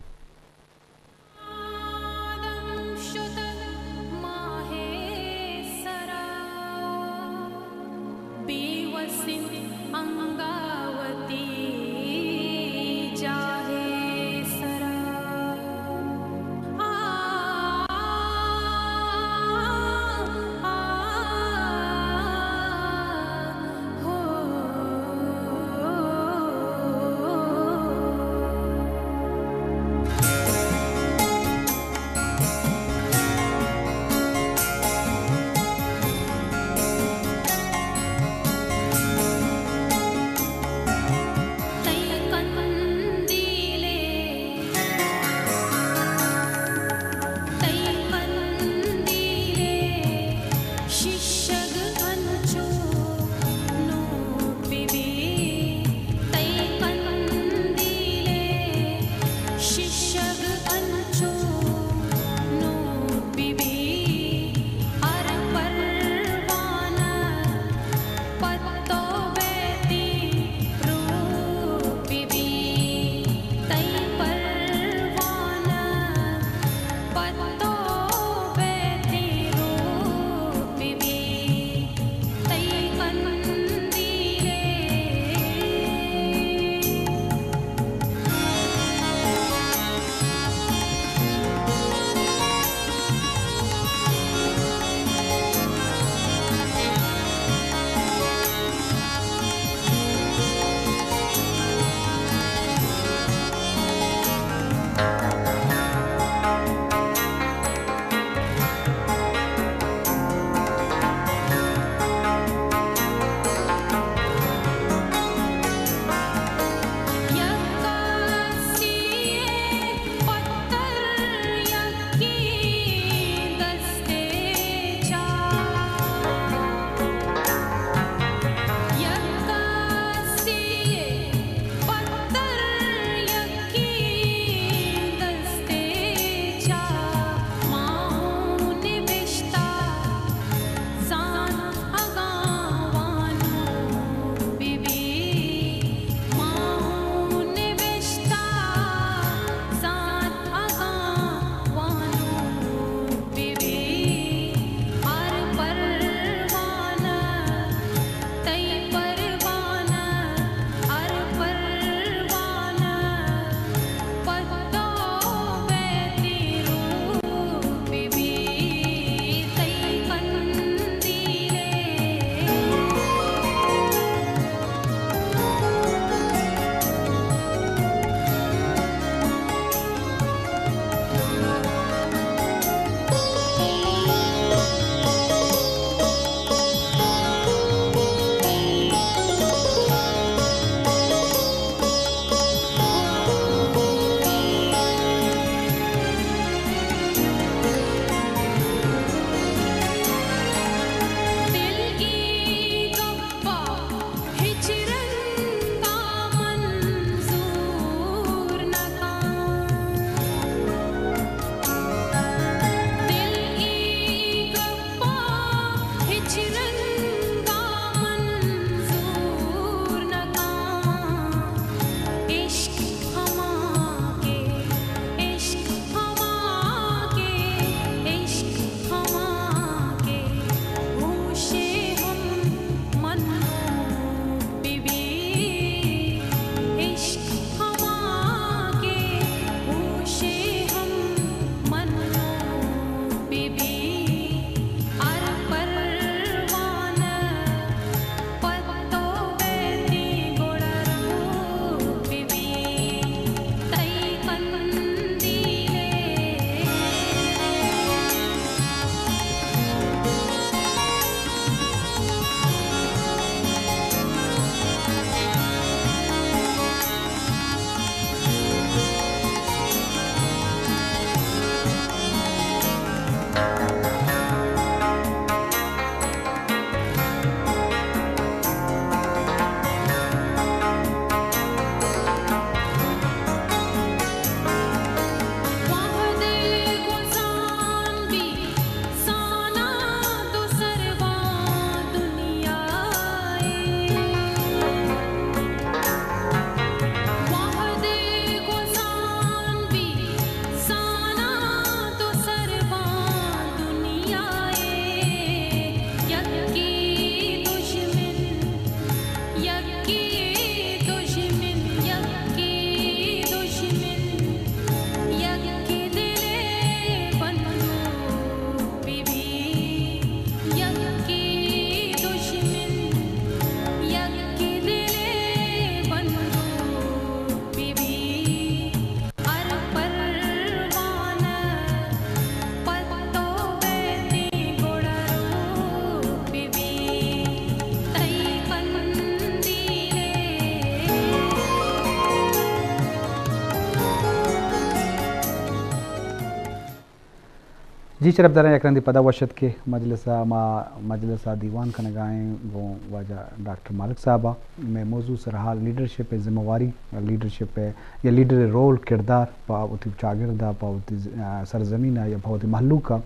جی شرپداراں، یک رندے پدا وش اتکے مجلس ءَ۔ ما مجلس ءَ دیوان کنگ ءَ ایں گوں واجہ ڈاکٹر مالک صاحب ءَ۔ مئے موضوع سرحال لیڈرشپ ءِ ذمہ واری، لیڈرشپ ءِ یا لیڈر ءِ رول، کردار پہ وتی چاگرد ءَ، پہ وتی ز-، آ، سرزمین ءَ یا پہ وتی مہلوک ءَ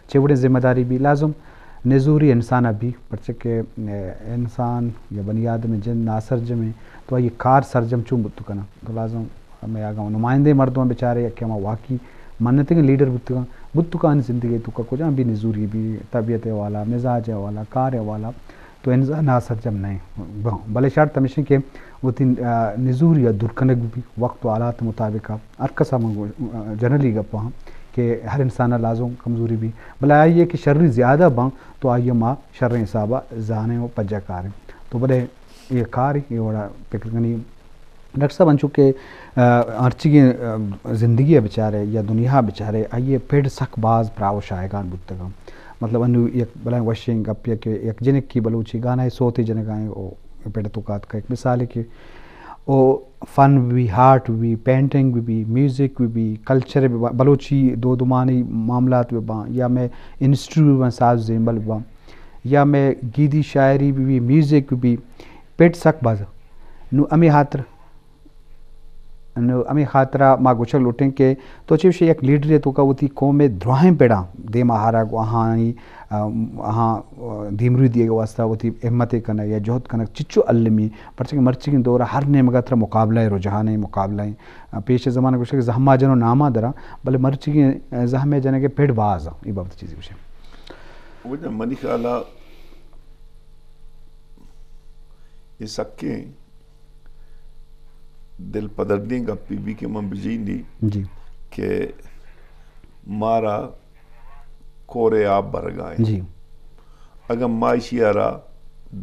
چے وڑیں ذمہ داری بی۔ لازم نزوری انسان ءَ بی، پرچہ کہ، آ، انسان یا بنی آدم ءِ جند ناسرجم ایں، تو آئی ءِ کار سرجم چون بوت کناں؟ تو لازم ہمے اگاں نمائندہ مردماں بچارے، یا کہ ہما واقعی منتگیں لیڈر بوتگاں، بوتگانی زندگی توکا کجام بھی نزوری بھی، طبیعت ءِ حوالہ، مزاج ءِ حوالہ، کار ءِ حوالہ، تو انسان ناسرجم نہ باں۔ بلے شرط ہمیش کہ وتی، آ، نزوری ءَ دور کنگ بھی، وقت و حالات مطابق ہر کس ءَ من گو-، آ، جنرلی گپ ہاں کہ ہر انسان ءَ لازم کمزوری بھی، بلے آئی ءَ کہ شری زیادہ باں تو آئی ءَ ما شریں حساب ءَ زانیں و پجا کاریں۔ تو بلے اے کار اے وڑا پکر کنی۔ ڈاکٹر صاحب، انچو کہ، آ، ہرچیگیں، آ، زندگی ءَ بچارے یا دنیا ءَ بچارے، آئی ءِ پڑ سک باز پراہ و شایگان بوتگاں۔ مطلب، انو یک بلائیں وشیں گپے کہ یک جنکی بلوچی گانا ءِ سوتے جنگا ایں، او پڑ توکا اتکا۔ یک مثالے کہ او فن بی، آرٹ بی، پینٹنگ بی، میوزک بی، کلچر بی، بلوچی دودمانی معاملات بی باں، یا مئے انسٹرومنٹ بی باں، ساز زیمل بی باں، یا مئے گیدی شاعری بی بی، میوزک بی بی، پڑ سک باز۔ نو ہمے ہاتر، نو ہمے خاطرا ما گوشگ لوٹیں کہ تو چے وشے یک لیڈرے توکا وتی قوم ءِ دراہیں پڑاں دیما آرگ و آہانی، آ، آہاں، آ، دیمروی دیگ ءِ واسطہ وتی ہمت ءَ کنگ یا جہد کنگ چچو المی، پرچہ کہ مرچیگیں دور ءَ ہر نیمگ ءَ ترا مقابلہ ءِ رجحان ایں، مقابلہ ایں۔ آ، پیش زمانہ گوشگ کہ زہما جنو ناما دراں، بلے مرچیگیں، آ، زہم ءِ جنگ ءِ پڑ باز ایں۔ اے بابت چیزے گوشے۔ وجہ منی خیال ءَ اے سکیں دل پدردیں گپے بی کہ من بجینی جی۔ کہ مارا کورے آپ برگا ایں۔ جی۔ اگاں ما ایشی ءَ را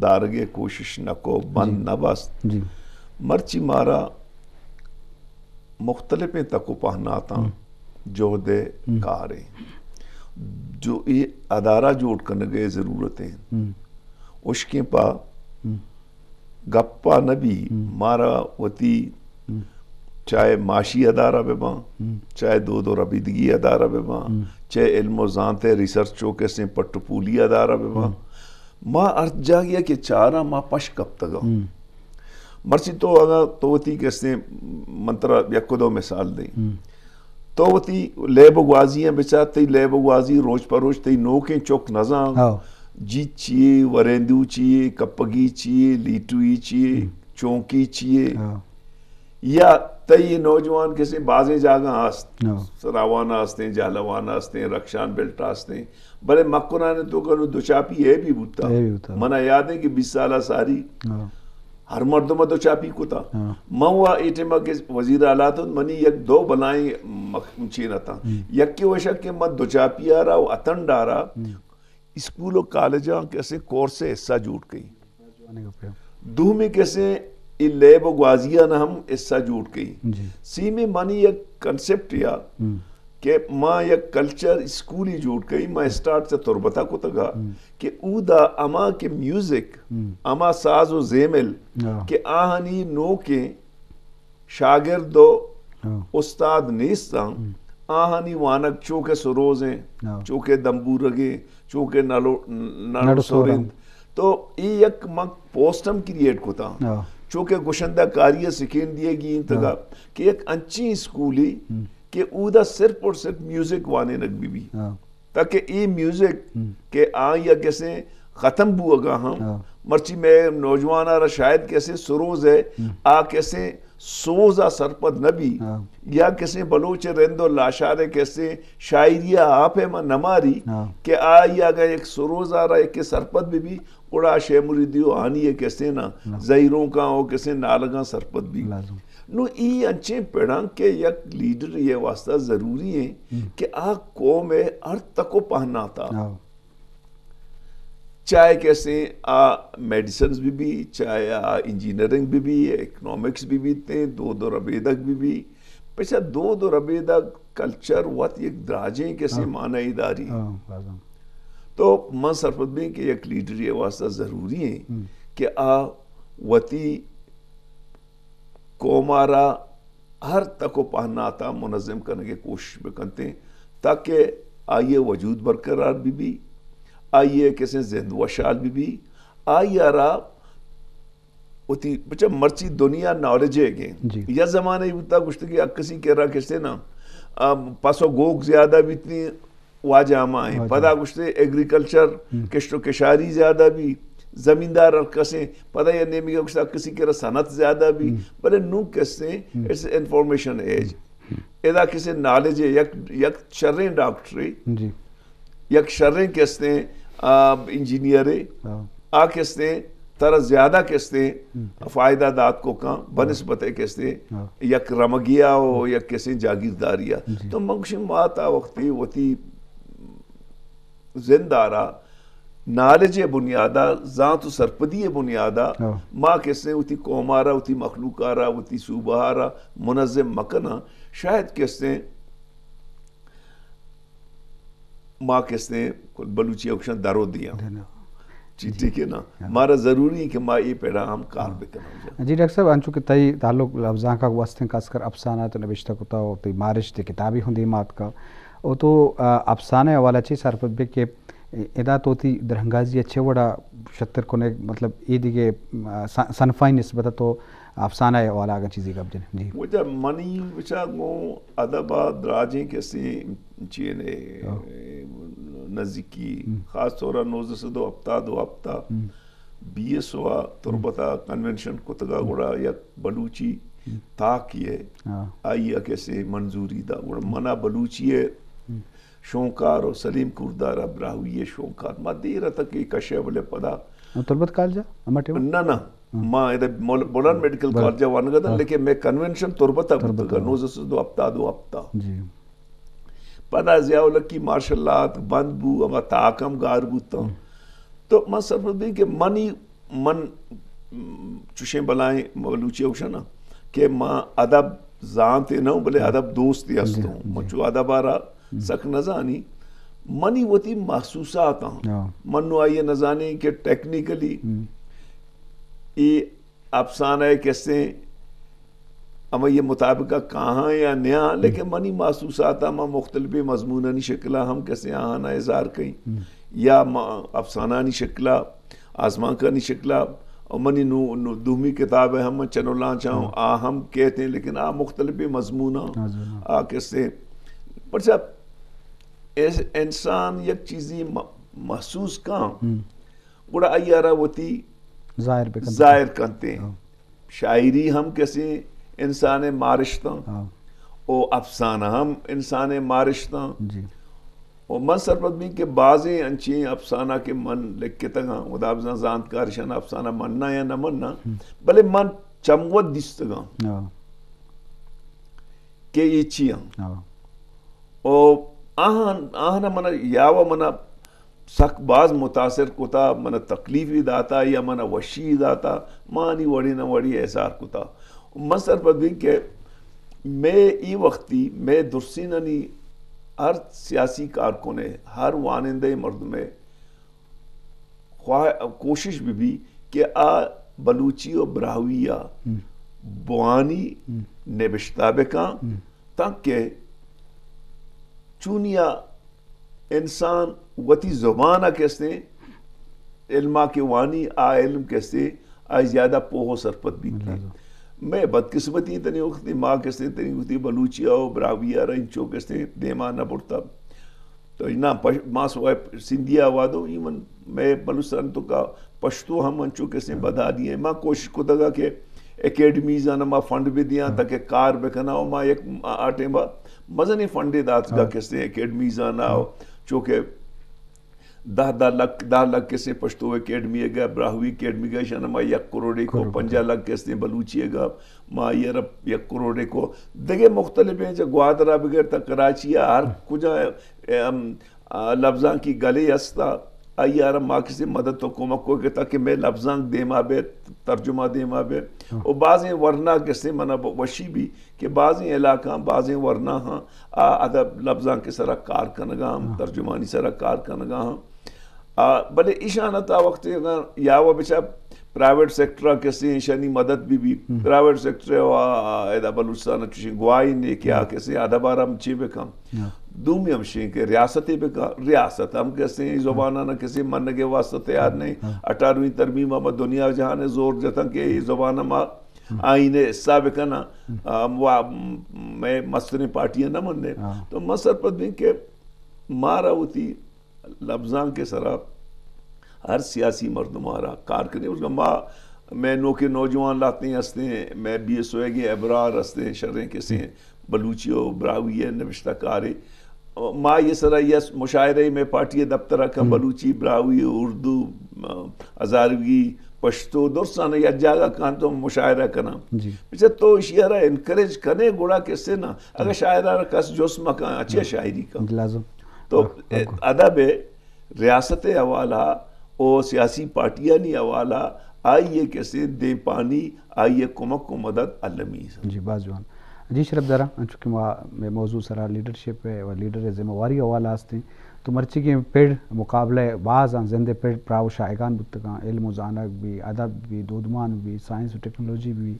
دارگ ءِ کوشش نہ کو، بند جی۔ نہ بست، جی۔ مرچی مارا مختلفیں تک و پہناتاں ہم۔ جہد ءِ ہم۔ کار ایں۔ جو اے ادارہ جوڑ کنگ ءِ ضرورت ایں۔ ہم۔ اشکیں پا ہم۔ گپا نہ بی، ہم۔ مارا وتی ہم۔ چاہے معاشی ادارہ بہ باں، ہم۔ چاہے دود و ربیدگی ادارہ بہ باں، ہم۔ چاہے علم و زانت ءِ ریسرچ و کسیں پٹ و پولی ادارہ بہ باں، ہم۔ ما ہر جاگہ کہ چاراں ما پش کپتگاں۔ ہم۔ مرچی تو اگاں تو وتی کسیں، من ترا یک و دو مثال دیں۔ ہم۔ تو وتی لیب و گوازی ءَ بچار، تئی لیب و گوازی روچ پہ روچ تئی نوکیں چک نزان۔ ہاں۔ جیت چیے، وریندو چیے، کپگی چیے، لیٹوئی چیے، ہم۔ چونکی چیے۔ ہاں۔ یا تئی نوجوان کسے بازیں جاگہ است۔ ہاں۔ سراوان استیں، جہلوان استیں، رخشان بیلٹ استیں۔ بلے مکران تو کنو دوچاپی اے بھی بوتا۔ اے بھی بوتا۔ منا یاد ہے کہ بیس سالہ ساری ہاں۔ ہر مردم ءَ دوچاپی کتا۔ ہاں۔ من وا اے ٹائم ءَ کہ وزیر اعلیٰ تو منی یک دو بلائیں مخ-، چین اتاں۔ ہم۔ یکے وشک کہ من دوچاپی آرا و اتنڈ آرا ہم۔ اسکول و کالجاں کہ اسے کورس ءِ حصہ جوڑ کئی۔ دومی کہ اسے اے لیب و گوازی آن ہم حصہ جوڑ کئی۔ جی۔ سیمی منی یک کنسپٹ یا ہم۔ کہ ما یک کلچر اسکولی جوڑ کئی، ما اسٹارٹ چہ تربتا کتگا ہم۔ کہ اودا ہما کہ میوزک، ہم۔ ہما ساز و زیمل ہاں۔ کہ آہانی نوکیں شاگرد و ہاں۔ استاد نیستاں، ہم۔ آہانی وانگ چو کہ سروز ایں، ہاں۔ چو کہ دمبورگ ایں، چو کہ نلو-، نڑ نڑ سور سور انت۔ انت۔ تو اے یک من پوسٹ ہم کریئیٹ کتاں۔ ہاں۔ چو کہ گشندہ کاری ءِ سکین دیگی انتگا ہاں۔ کہ یک انچیں اسکولی ہم۔ کہ اودا صرف اور صرف میوزک وانینگ بہ بی۔ ہاں۔ تاکہ اے میوزک ہم۔ کہ آئی ءَ کسے ختم بوگا ہم، ہاں۔ مرچی مئے نوجوان ءَ را شاید کسے سروز ہے، ہم۔ آ کسے سوز ءَ سرپد نہ بی، ہاں۔ یا کسے بلوچ رند و لاشار کسے شاعری ءَ آپ ءَ ما نہ ماری ہاں۔ کہ آئی اگاں یک سروز ءَ را یک سرپد بہ بی، گڑا شے مریدی و آنی ءَ کسے نا ہاں۔ زہیروں کا او کسے نالگاں سرپد بی۔ لازم۔ نو ای انچیں پڑاں کہ یک لیڈر ءِ واسطہ ضروری ہیں ہم۔ کہ آ قوم ءِ ہر تک و پہناتا۔ ہاں۔ چاہے کسے آ میڈیسنز بہ بی، چاہے آ انجینئرنگ بہ بی، اکنامکس بہ بیتیں، دود و ربیدگ بہ بی، پچا دود و ربیدگ، کلچر وت یک دراجیں کسے ہاں۔ معنی داری۔ ہاں، لازم۔ تو من سرپد بیں کہ یک لیڈر ءِ واسطہ ضروری ہیں ہم۔ کہ آ وتی قوم ءَ را ہر تک و پہناتا منظم کنگ ءِ کوشش بکنتیں تاکہ آئی ء وجود برقرار بہ بی، آئی ء کسیں زند وشحال بہ بی، آئی ء را وتی، بچا مرچی دنیا نالج ء گیں۔ جی۔ یا زمانہ ای بوتا گوشت کہ ہر کسی کرا کسے نا، آ، پس و گوک زیادہ بیتنی، واجہ ہما ہیں۔ واجہ۔ پدا گوشتے ایگریکلچر، ہم۔ کشت و کشاری زیادہ بی، زمیندار ہر کسیں، پدا یا نیمی گوشتا کسی کرا صنعت زیادہ بی، ہم۔ بلے نو کسیں، ہم۔ اٹس انفارمیشن ایج۔ ہم۔ ادا کسے نالج ہے، یک، یک شریں ڈاکٹرے، جی۔ یک شریں کستیں، آ، انجینئرے، ہاں۔ آ کستیں ترا زیادہ کستیں ہم۔ فائدہ دات کو کاں، بنسبت کستیں ہاں۔ یک رمگیا و یک کسیں جاگیرداریا۔ جی۔ تو من گوشیں ما تا وقتی وتی زندارا نالج بنیادا، زانت و سرپدی بنیادا ہاں۔ ما کستیں وتی قومارا، وتی مخلوقارا، وتی صوبہارا منظم مکناں۔ شاید کستیں ما کستیں بلوچی ء گوشاں درو دیاں۔ درو۔ جی، جی۔ ٹھیک ہے نا؟ ہاں۔ مارا ضروری ہے کہ ما اے پیڑا ہم کار ہاں۔ بکناں۔ جی ڈاکٹر صاحب، انچو کہ تئی تعلق لبزانک ء گوستیں، خاص کر افسانہ تو نبشتہ کتا و تئی مارشت کتابی ہوں دیما اتکا۔ او تو، آ، افسانہ حوالہ چی سرپد بے کہ ادا تو تی درنگازی اچھے وڑا شتر کنے، مطلب اے دیگے، آ، س-، صنفائی نسبت تو افسانہ ء حوالہ اگاں چیزے گپ جنیں۔ جی۔ وجہ منی بچا گوں ادب ء دراجیں کسے چینے ہاں۔ نزیکی، ہم۔ خاص طور ء نوزدہ سد و ہپتاد و ہپت ء ہم۔ بی ایس او ء تربت ء کنونشن کتگ ء ہم۔ گڑا یک بلوچی ہم۔ تاکے ء ہاں۔ آئی ء کسے منظوری دا۔ گڑا منا بلوچی ء ہم۔ شونکار و سلیم کوردار ء براہوئی ء شونکار۔ ما دیر ء تک اے کش ء بلے پدا تربت کالج ء ہما ٹائم ء؟ نہ، نہ۔ ہاں۔ ما ادا مول-، بولان میڈیکل بلے۔ کالج ء وانگ ء داں، ہاں۔ لیکن مئے کنونشن تربت ء تربت بوتگ ء، ء۔ نوزدہ سد و ہپتاد و ہپت ء۔ جی۔ پدا ضیاء الحق ء مارشل لا اتک، بند بو، ہما تاک ہم گار بوتاں۔ ہم۔ تو من سرپد بیں کہ منی، من، م، چوشیں بلائیں بلوچی ء گوشاں نا کہ ما ادب زانتے نہ اوں، بلے ہم۔ ادب دوستے ہستوں۔ جی، جی۔ من چو ادب ء را ہم۔ سک نہ زانی، منی وتی محسوسات آں۔ ہاں۔ من نو آئی ء نہ زانیں کہ ٹیکنیکلی ہم۔ اے افسانہ ء کسیں ہمائی ء مطابق ء کاہاں یا نیاں، ہم۔ لیکن منی محسوسات آں، من مختلفیں مضمونانی شکل ء ہم کسیں آہاں اظہار کئیں۔ ہم۔ یا ما افسانہانی شکل ء آزمانکانی شکل ء، اور منی نو، نو دومی کتاب ء ہم من چنو لانچ آں، ہاں۔ آ ہم کہت ایں، لیکن آ مختلفیں مضمون آں، مضمون آں۔ آ کسے۔ پرچا اس-، انسان یک چیزی م-، محسوس کاں، ہم۔ گڑا آئی ء را وتی ظاہر بکن۔ ظاہر کنتے۔ ہاں۔ شاعری ہم کسے انسان ء مارشتاں، ہاں۔ او افسانہ ہم انسان ء مارشتاں۔ جی۔ و من سرپد بیں کہ بازیں انچیں افسانہ کہ من لکھتگاں، خدا بزاں زانتکار اشان افسانہ مننا یا نہ مننا، ہم۔ بلے من چم وت دیستگاں ہاں۔ کہ اے چی آں۔ ہاں۔ و آہان، آہان من یا و من سک باز متاثر کتا، من تکلیف بھی داتا یا من وشی داتا، مانی وڑی نہ وڑی اظہار کتا۔ من سرپد بیں کہ مئے ای وقتی، مئے درسینانی ہر سیاسی کارکن ء، ہر وانندہ مردم ء خواہ-، کوشش بہ بی کہ آ بلوچی و براہوئی ء ہم۔ بوانی، ہم۔ نبشتہ بکاں، ہم۔ تانکہ چونیا انسان وتی زبان ء کستیں علما کہ وانی، آ علم کستیں آئی زیادہ پوہ و سرپد بیت۔ لازم۔ مئے بدقسمتی تنی وقتی ما کستیں تنی وقتی بلوچی ء و براہوئی ء را انچو کستیں دیما نہ برتا۔ تو نا پش-، ما سوائے سندھی ء وادو، ایون مئے بلوچستان تو کا پشتو ہم انچو کستیں بدحالی ہیں۔ ما کوشش کتگا کہ اکیڈمیز آن ما فنڈ بھی دیاں ہاں۔ تاکہ کار بکنا و ما یک آ ٹائم با مزنیں فنڈے داتگا ہاں۔ کستیں اکیڈمیز آن آو، ہاں۔ چونکہ دہ، دہ لکھ، دہ لکھ کسے پشتو اکیڈمی ء گا، براہوئی اکیڈمی گا، ایشان ما یک کروڑے کو، کروڑے کو۔ پنجاہ لکھ کسے بلوچی ء گا، ما آئی ء را یک کروڑے کو۔ دگہ مختلف ہیں، چہ گوادر ء بگر تا کراچی ء ہر کجا، ام، آ، لبزانکی گلے ہستا، آئی ء را ما کسے مدد و کمک کو کہ تاکہ مئے لبزانک دیما بے، ترجمہ دیما بے۔ ہاں۔ و بازیں ورنا کسے منا ب-، وشی بھی کہ بازیں علاقہ، بازیں ورنا ہاں، آ ادب لبزانک سرا کار کنگا ہم، ہاں۔ ترجمانی سرا کار کنگا ہم۔ آ، بلے ایشان تا وقت اگر یا و بچا پرائیویٹ سیکٹر کسے ایشانی مدد بھی بھی، ہم۔ پرائیویٹ سیکٹر و، آ، ادا بلوچستان چوشیں گواہی نے کہ آ ہم۔ کسے ادب آرام چی بکم۔ ہاں۔ دومی ہمشیں کہ ریاست بکا، ریاست ہم کسے زباناں نہ کسے منگے واسطہ تیار نہیں۔ اٹھارہویں ترمیم ہم دنیا جہان زور جتن کہ یہ زبان ما آئین حصہ بکنا۔ ہم وا-، میں مستریں پارٹیاں نہ مننے۔ تو من سرپد بیں کہ مارا ہوتی لبزانک ءِ سرا ہر سیاسی مردم ءَ را کار کنیں۔ اس ما، مئے نوکیں نوجوان لہتیں ہستیں، مئے بی ایس او ءِ ابرار ہستیں، شریں کسیں بلوچی و براہوئی ءِ نبشتہ کارے۔ ما یہ سرا یہ مشاعرہ مئے پارٹی ءِ دفتر ءَ کن، بلوچی، براہوئی، اردو، ہزاروی، پشتو، درساں یک جاگہ کن تو مشاعرہ کناں۔ بچہ تو اشی ءَ را انکریج کنے گڑا کسے نا۔ اگر شاعر ءَ را کس جست مکن، اچھے شاعری کن۔ لازم۔ تو ادب ءِ ریاست ءِ حوالہ و سیاسی پارٹیانی حوالہ آئی ءِ کسے دیمپانی، آئی ءِ کمک و مدد المی۔ جی، باز جوان۔ جی شرف دارا، انچو کہ ما مئے موضوع سرا لیڈرشپ ءِ و لیڈر ءِ ذمہ واری حوالہ ہستیں، تو مرچیگیں پڑ مقابلہ باز آں، زند ءِ پڑ پراہ و شاہگان بوتگاں، علم و زانگ بی، ادب بی، دودمان بی، سائنس و ٹیکنالوجی بی،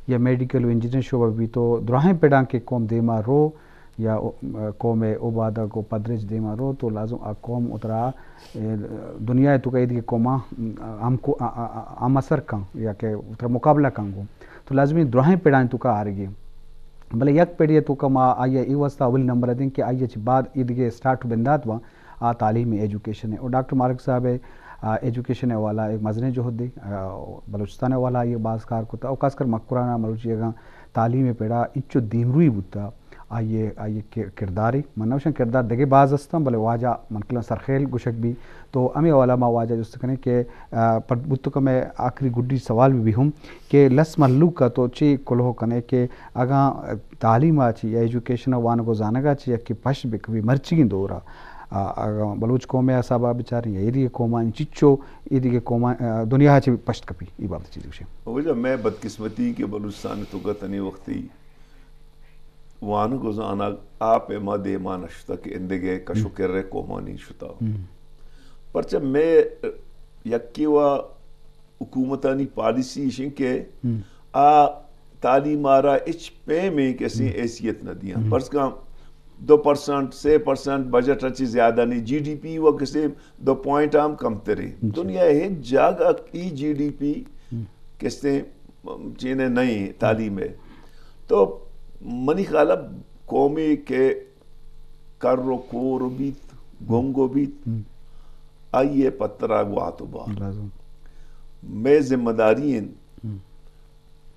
یا میڈیکل و انجینئر شعبہ بی، تو دراہیں پڑاں کہ قوم دیما رو، یا قوم ءِ اوبادگ و پدریچ دیما رو تو لازم آ قوم اترا، اے، دنیا ءِ توکا ایدگہ قوماں ہم کو-، آ-، آ-، آ-، ہم اثر کن یا کہ اترا مقابلہ کن گو تو لازمی دراہیں پڑاں توکا آرگی۔ بلے یک پڑی توکا ما آئی ءَ اے واسطہ اولی نمبر ءَ دیں کہ آئی ءَ چہ بعد ایدگہ اسٹارٹ بندات باں آ تعلیم ایجوکیشن ءِ۔ اور ڈاکٹر مالک صاحب ءِ، آ، ایجوکیشن ءِ حوالہ ایک مزنیں جہدے، آ، بلوچستان ءِ حوالہ آئی ءَ باز کار کتا اور خاص کر مکران ءَ مروچی اگاں تعلیم ءِ پڑا انچو دیمروئی بوتا۔ آئی ءِ، آئی ءِ کہ-، کردارے، من نہ گوشاں کردار دگہ باز ہستاں، بلے واجہ من کلاں سرخیل گوشگ بی۔ تو ہمے حوالہ ما واجہ جست کنیں کہ، آ، پر بوتو کہ مئے آخری گڈی سوال بی، بی ہم کہ لس مہلوک ءَ تو چی کلوہ کنے کہ اگاں تعلیم ءَ چی یا ایجوکیشن ءَ وانگ و زانگ ءَ چی یکے پشت بکبی مرچیگیں دور ءَ، آ، اگاں بلوچ قوم ءِ حساب ءَ بچاریں یا ایدگہ قومانی چچو ایدگہ قوم، آ، دنیا ءَ چی پشت کپی، ای بابت چیزی گوشیں۔ واجہ مئے بدقسمتی کہ بلوچستان ءِ توکا تنی وقتی وانگ و زانگ آ پیما دیما نشتہ کہ اندگہ کش و کر ءِ قومانی شتا۔ پرچہ مئے یکے و حکومتانی پالیسی ایشیں کہ آ تعلیم آرا ہچ پیمیں کسی حیثیت نہ دیاں۔ پرس کن دو پرسنٹ، سے پرسنٹ بجٹ اچی زیادہ نہیں، جی ڈی پی و کسی دو پوائنٹ ہم کمتریں۔ دنیا ءِ ہچ جاگہ ای جی ڈی پی کسے چینے نہیں تعلیم ءِ۔ تو منی خیال ءَ قومے کہ کر و کور بیت، گنگ و بیت، آئی ءِ پترا گوات و بار۔ مئے ذمہ داری انت۔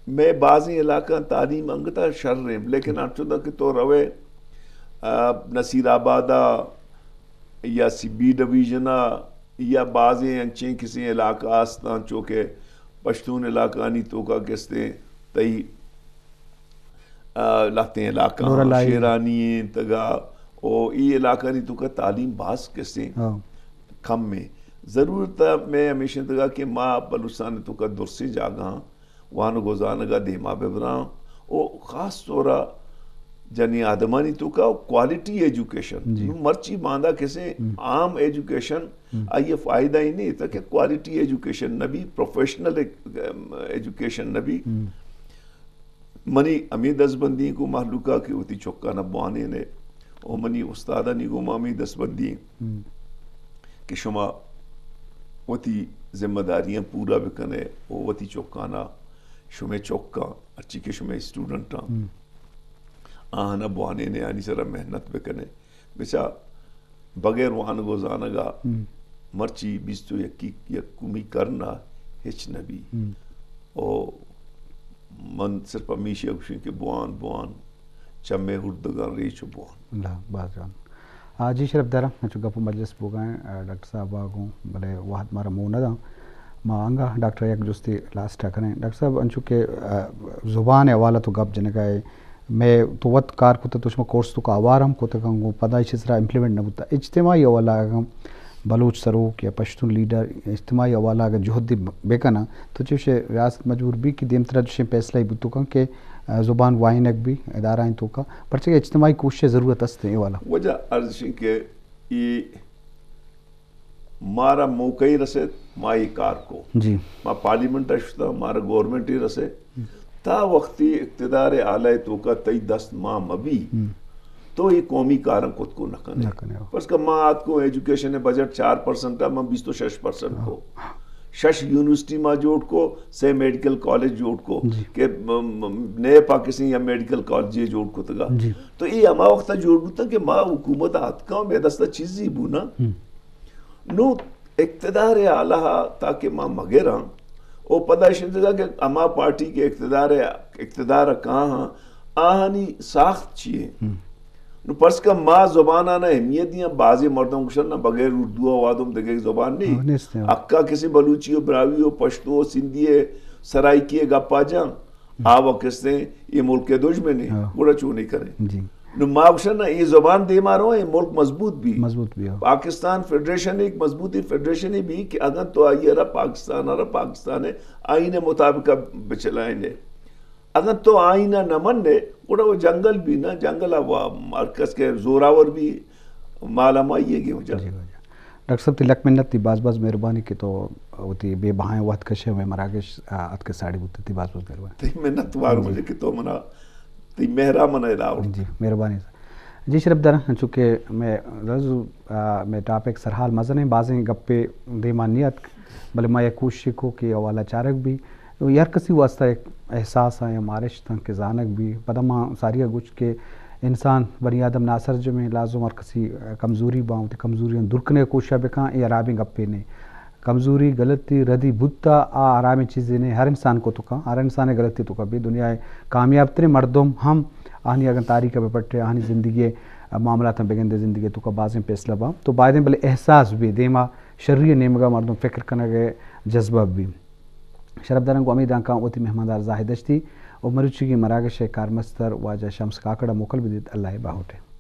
مئے بازیں علاقہ تعلیم انگتا شر ہیں، لیکن انچو کہ تو روے، آ، نصیر آباد ءَ یا سی بی ڈویژن ءَ یا بازیں انچیں کسیں علاقہ ہستاں، چو کہ پشتون علاقانی توکا کستیں تئی، آ، لہتیں علاقہ شیرانی انت گا، او ای علاقانی توکا تعلیم باز کسیں کم ہیں۔ ضرورت مئے ہمیش انت گا کہ ما بلوچستان توکا درسیں جاگہاں وانگ و زانگ ءَ دیما بہ براں و خاص طور ءَ جنی آدمانی توکا کوالٹی ایجوکیشن۔ نوں مرچی باندا کسے عام ایجوکیشن آئی ءَ فائدہ ہی نہیں تاکہ کوالٹی ایجوکیشن نہ بی، پروفیشنل ایجوکیشن نہ بی۔ منی ہمے دزبندی گوں مہلوکا کہ وتی چکانا بوانینے و منی استادانی گوں ما ہمے دزبندی کہ شما وتی ذمہ داریاں پورا بکنے و وتی چکانا، شمے چکاں، ہرچی کہ شمے اسٹوڈنٹاں، آہانا بوانینے، آنی سرا محنت بکنے۔ بچا بغیر وانگ و زانگا مرچی بیست و یکی، یکمی کرنا ہچ نبی۔ و من صرف ہمیشی گوشیں کہ بوان، بوان، چمے اردگاں ریچ و بوان۔ اللہ، باز جوان۔ آ، جی شرف دارا، انچو گپ و مجلس بوگا ہیں، آ، ڈاکٹر صاحب آ گوں، بلے وہد مارا مو نہ داں۔ ما انگا ڈاکٹر یک جستی لاسٹ ءَ کنیں۔ ڈاکٹر صاحب، انچو کہ، آ، زبان حوالہ تو گپ جنگا ہے، مئے تو وت کار کتہ، تو شما کورس توکا ہوار ہم کتگ انت، گوں پدا ایشی سرا امپلیمنٹ نہ بوتہ۔ اجتماعی حوالہ اگاں بلوچ سروک یا پشتون لیڈر اجتماعی حوالہ اگاں جہد بکناں، تو چوشے ریاست مجبور بی کہ دیمترا چوشیں فیصلہ بوت کن کہ، آ، زبان وائنگ بی ادارہ توکا، پرچہ کہ اجتماعی کوشش ضرورت است اے والا۔ وجہ عرض شیں کہ ای مارا موقعی رسیت، ما ای کار کو۔ جی۔ ما پارلیمنٹ ءَ شتا، مارا گورنمنٹ ای رسے۔ تا وقتی اقتدار اعلی توکا تئی دست ما مبی، تو اے قومی کاراں کت کو نہ کنے۔ نہ کنے، ہو۔ فرض کر ما آتکو ایجوکیشن بجٹ چار پرسنٹ ءَ، ما بیست و شش پرسنٹ کو۔ شش یونیورسٹی ما جوڑ کو، سے میڈیکل کالج جوڑ کو، جی۔ کہ م-، م-، نئے پاکستان یا میڈیکل کالج جوڑ کتگا۔ جی۔ تو اے ہما وقت جوڑ بوتن کہ ما حکومت آتکاں، مئے دستا چیزی بو نا۔ ہم۔ نو اقتدار اعلیٰ تاکہ ما مگراں، او پدا شندگا کہ ہما پارٹی کہ اقتدار، اقتدار کاہاں، آہانی ساخت چی ہے؟ ہم۔ نو پرس کا ما زبانانا اہمیت دیاں، بازی مردم گوشن نہ بغیر اردو ءَ وادم دگہ زبان نہیں۔ ہاں، نیست ہے۔ اکا کسی بلوچی و براہوی و پشتو و سندھی ہے، سرائیکی ہے گپا جان۔ آ وقت سے یہ ملک کے دشمن ہیں، ہاں۔ گڑا چو نہیں کریں۔ جی۔ نو ما گوشن نہ، یہ زبان دیما رو، یہ ملک مضبوط بھی۔ مضبوط بھی ہو۔ پاکستان فیڈریشن ایک مضبوط فیڈریشن ہی بھی کہ اگر تو آئی را پاکستان را پاکستان ہے، آئین مطابق بچلائیں۔ اگر تو آئین نہ من نے، گڑا وہ جنگل بھی نا، جنگل ءَ وہ ہر کس کے زوراور بھی مال ہمائی ہے گے ہو جا۔ جی، ہو جا۔ ڈاکٹر صاحب، تئی لک منت، تئی باز باز مہربانی کہ تو وتی بے بہائیں وقت کشے ہوئے مراگش، آ، اتکے ساڑی بوتے، تئی باز باز مہربانی۔ تئی منت وار جی۔ مجھے کہ تو منا، تئی مہرا منا ادا آورت۔ جی، مہربانی سر۔ جی، شرف دار، چونکہ میں رز، آ، میں ٹاپک سرحال مزن ہیں، بازیں گپے دیما نیت، بلے ما یک کوشش کو کہ حوالہ چارگ بھی، تو ہر کسی واسطہ ایک احساس آ یا مارشت آں کہ زانگ بھی۔ پدا ما ساری ءَ گوشت کہ انسان، بنی آدم ناسرجم ایں، لازم ہر کسی کمزوری باں، وتی کمزوری آں دور کنگ ءِ کوشش بکاں، اے حرابیں گپے نے۔ کمزوری، غلطی، ردی بوتا، آ حرامیں چیزے نے، ہر انسان کو تو کاں، ہر انسان غلطی تو کا بھی۔ دنیا ءِ کامیاب تریں مردم ہم آہانی اگن تاریخ ءَ بہ پٹے، آہانی زندگی ءِ معاملات بگندے، زندگی تو کا بازیں فیصلہ باں۔ تو بایدیں بلے احساس بھی دیما شری نیمگا مردم فکر کنگ ءِ جذبہ بھی۔ شرف دارن گوں ہمے دانکاں وتی مہماندار زاہد دشتی و مروچیگیں مراگش ءِ کارمستر واجہ شمس کاکڑ ءَ موکل بدیت۔ اللہ ءِ باہوٹ ءَ۔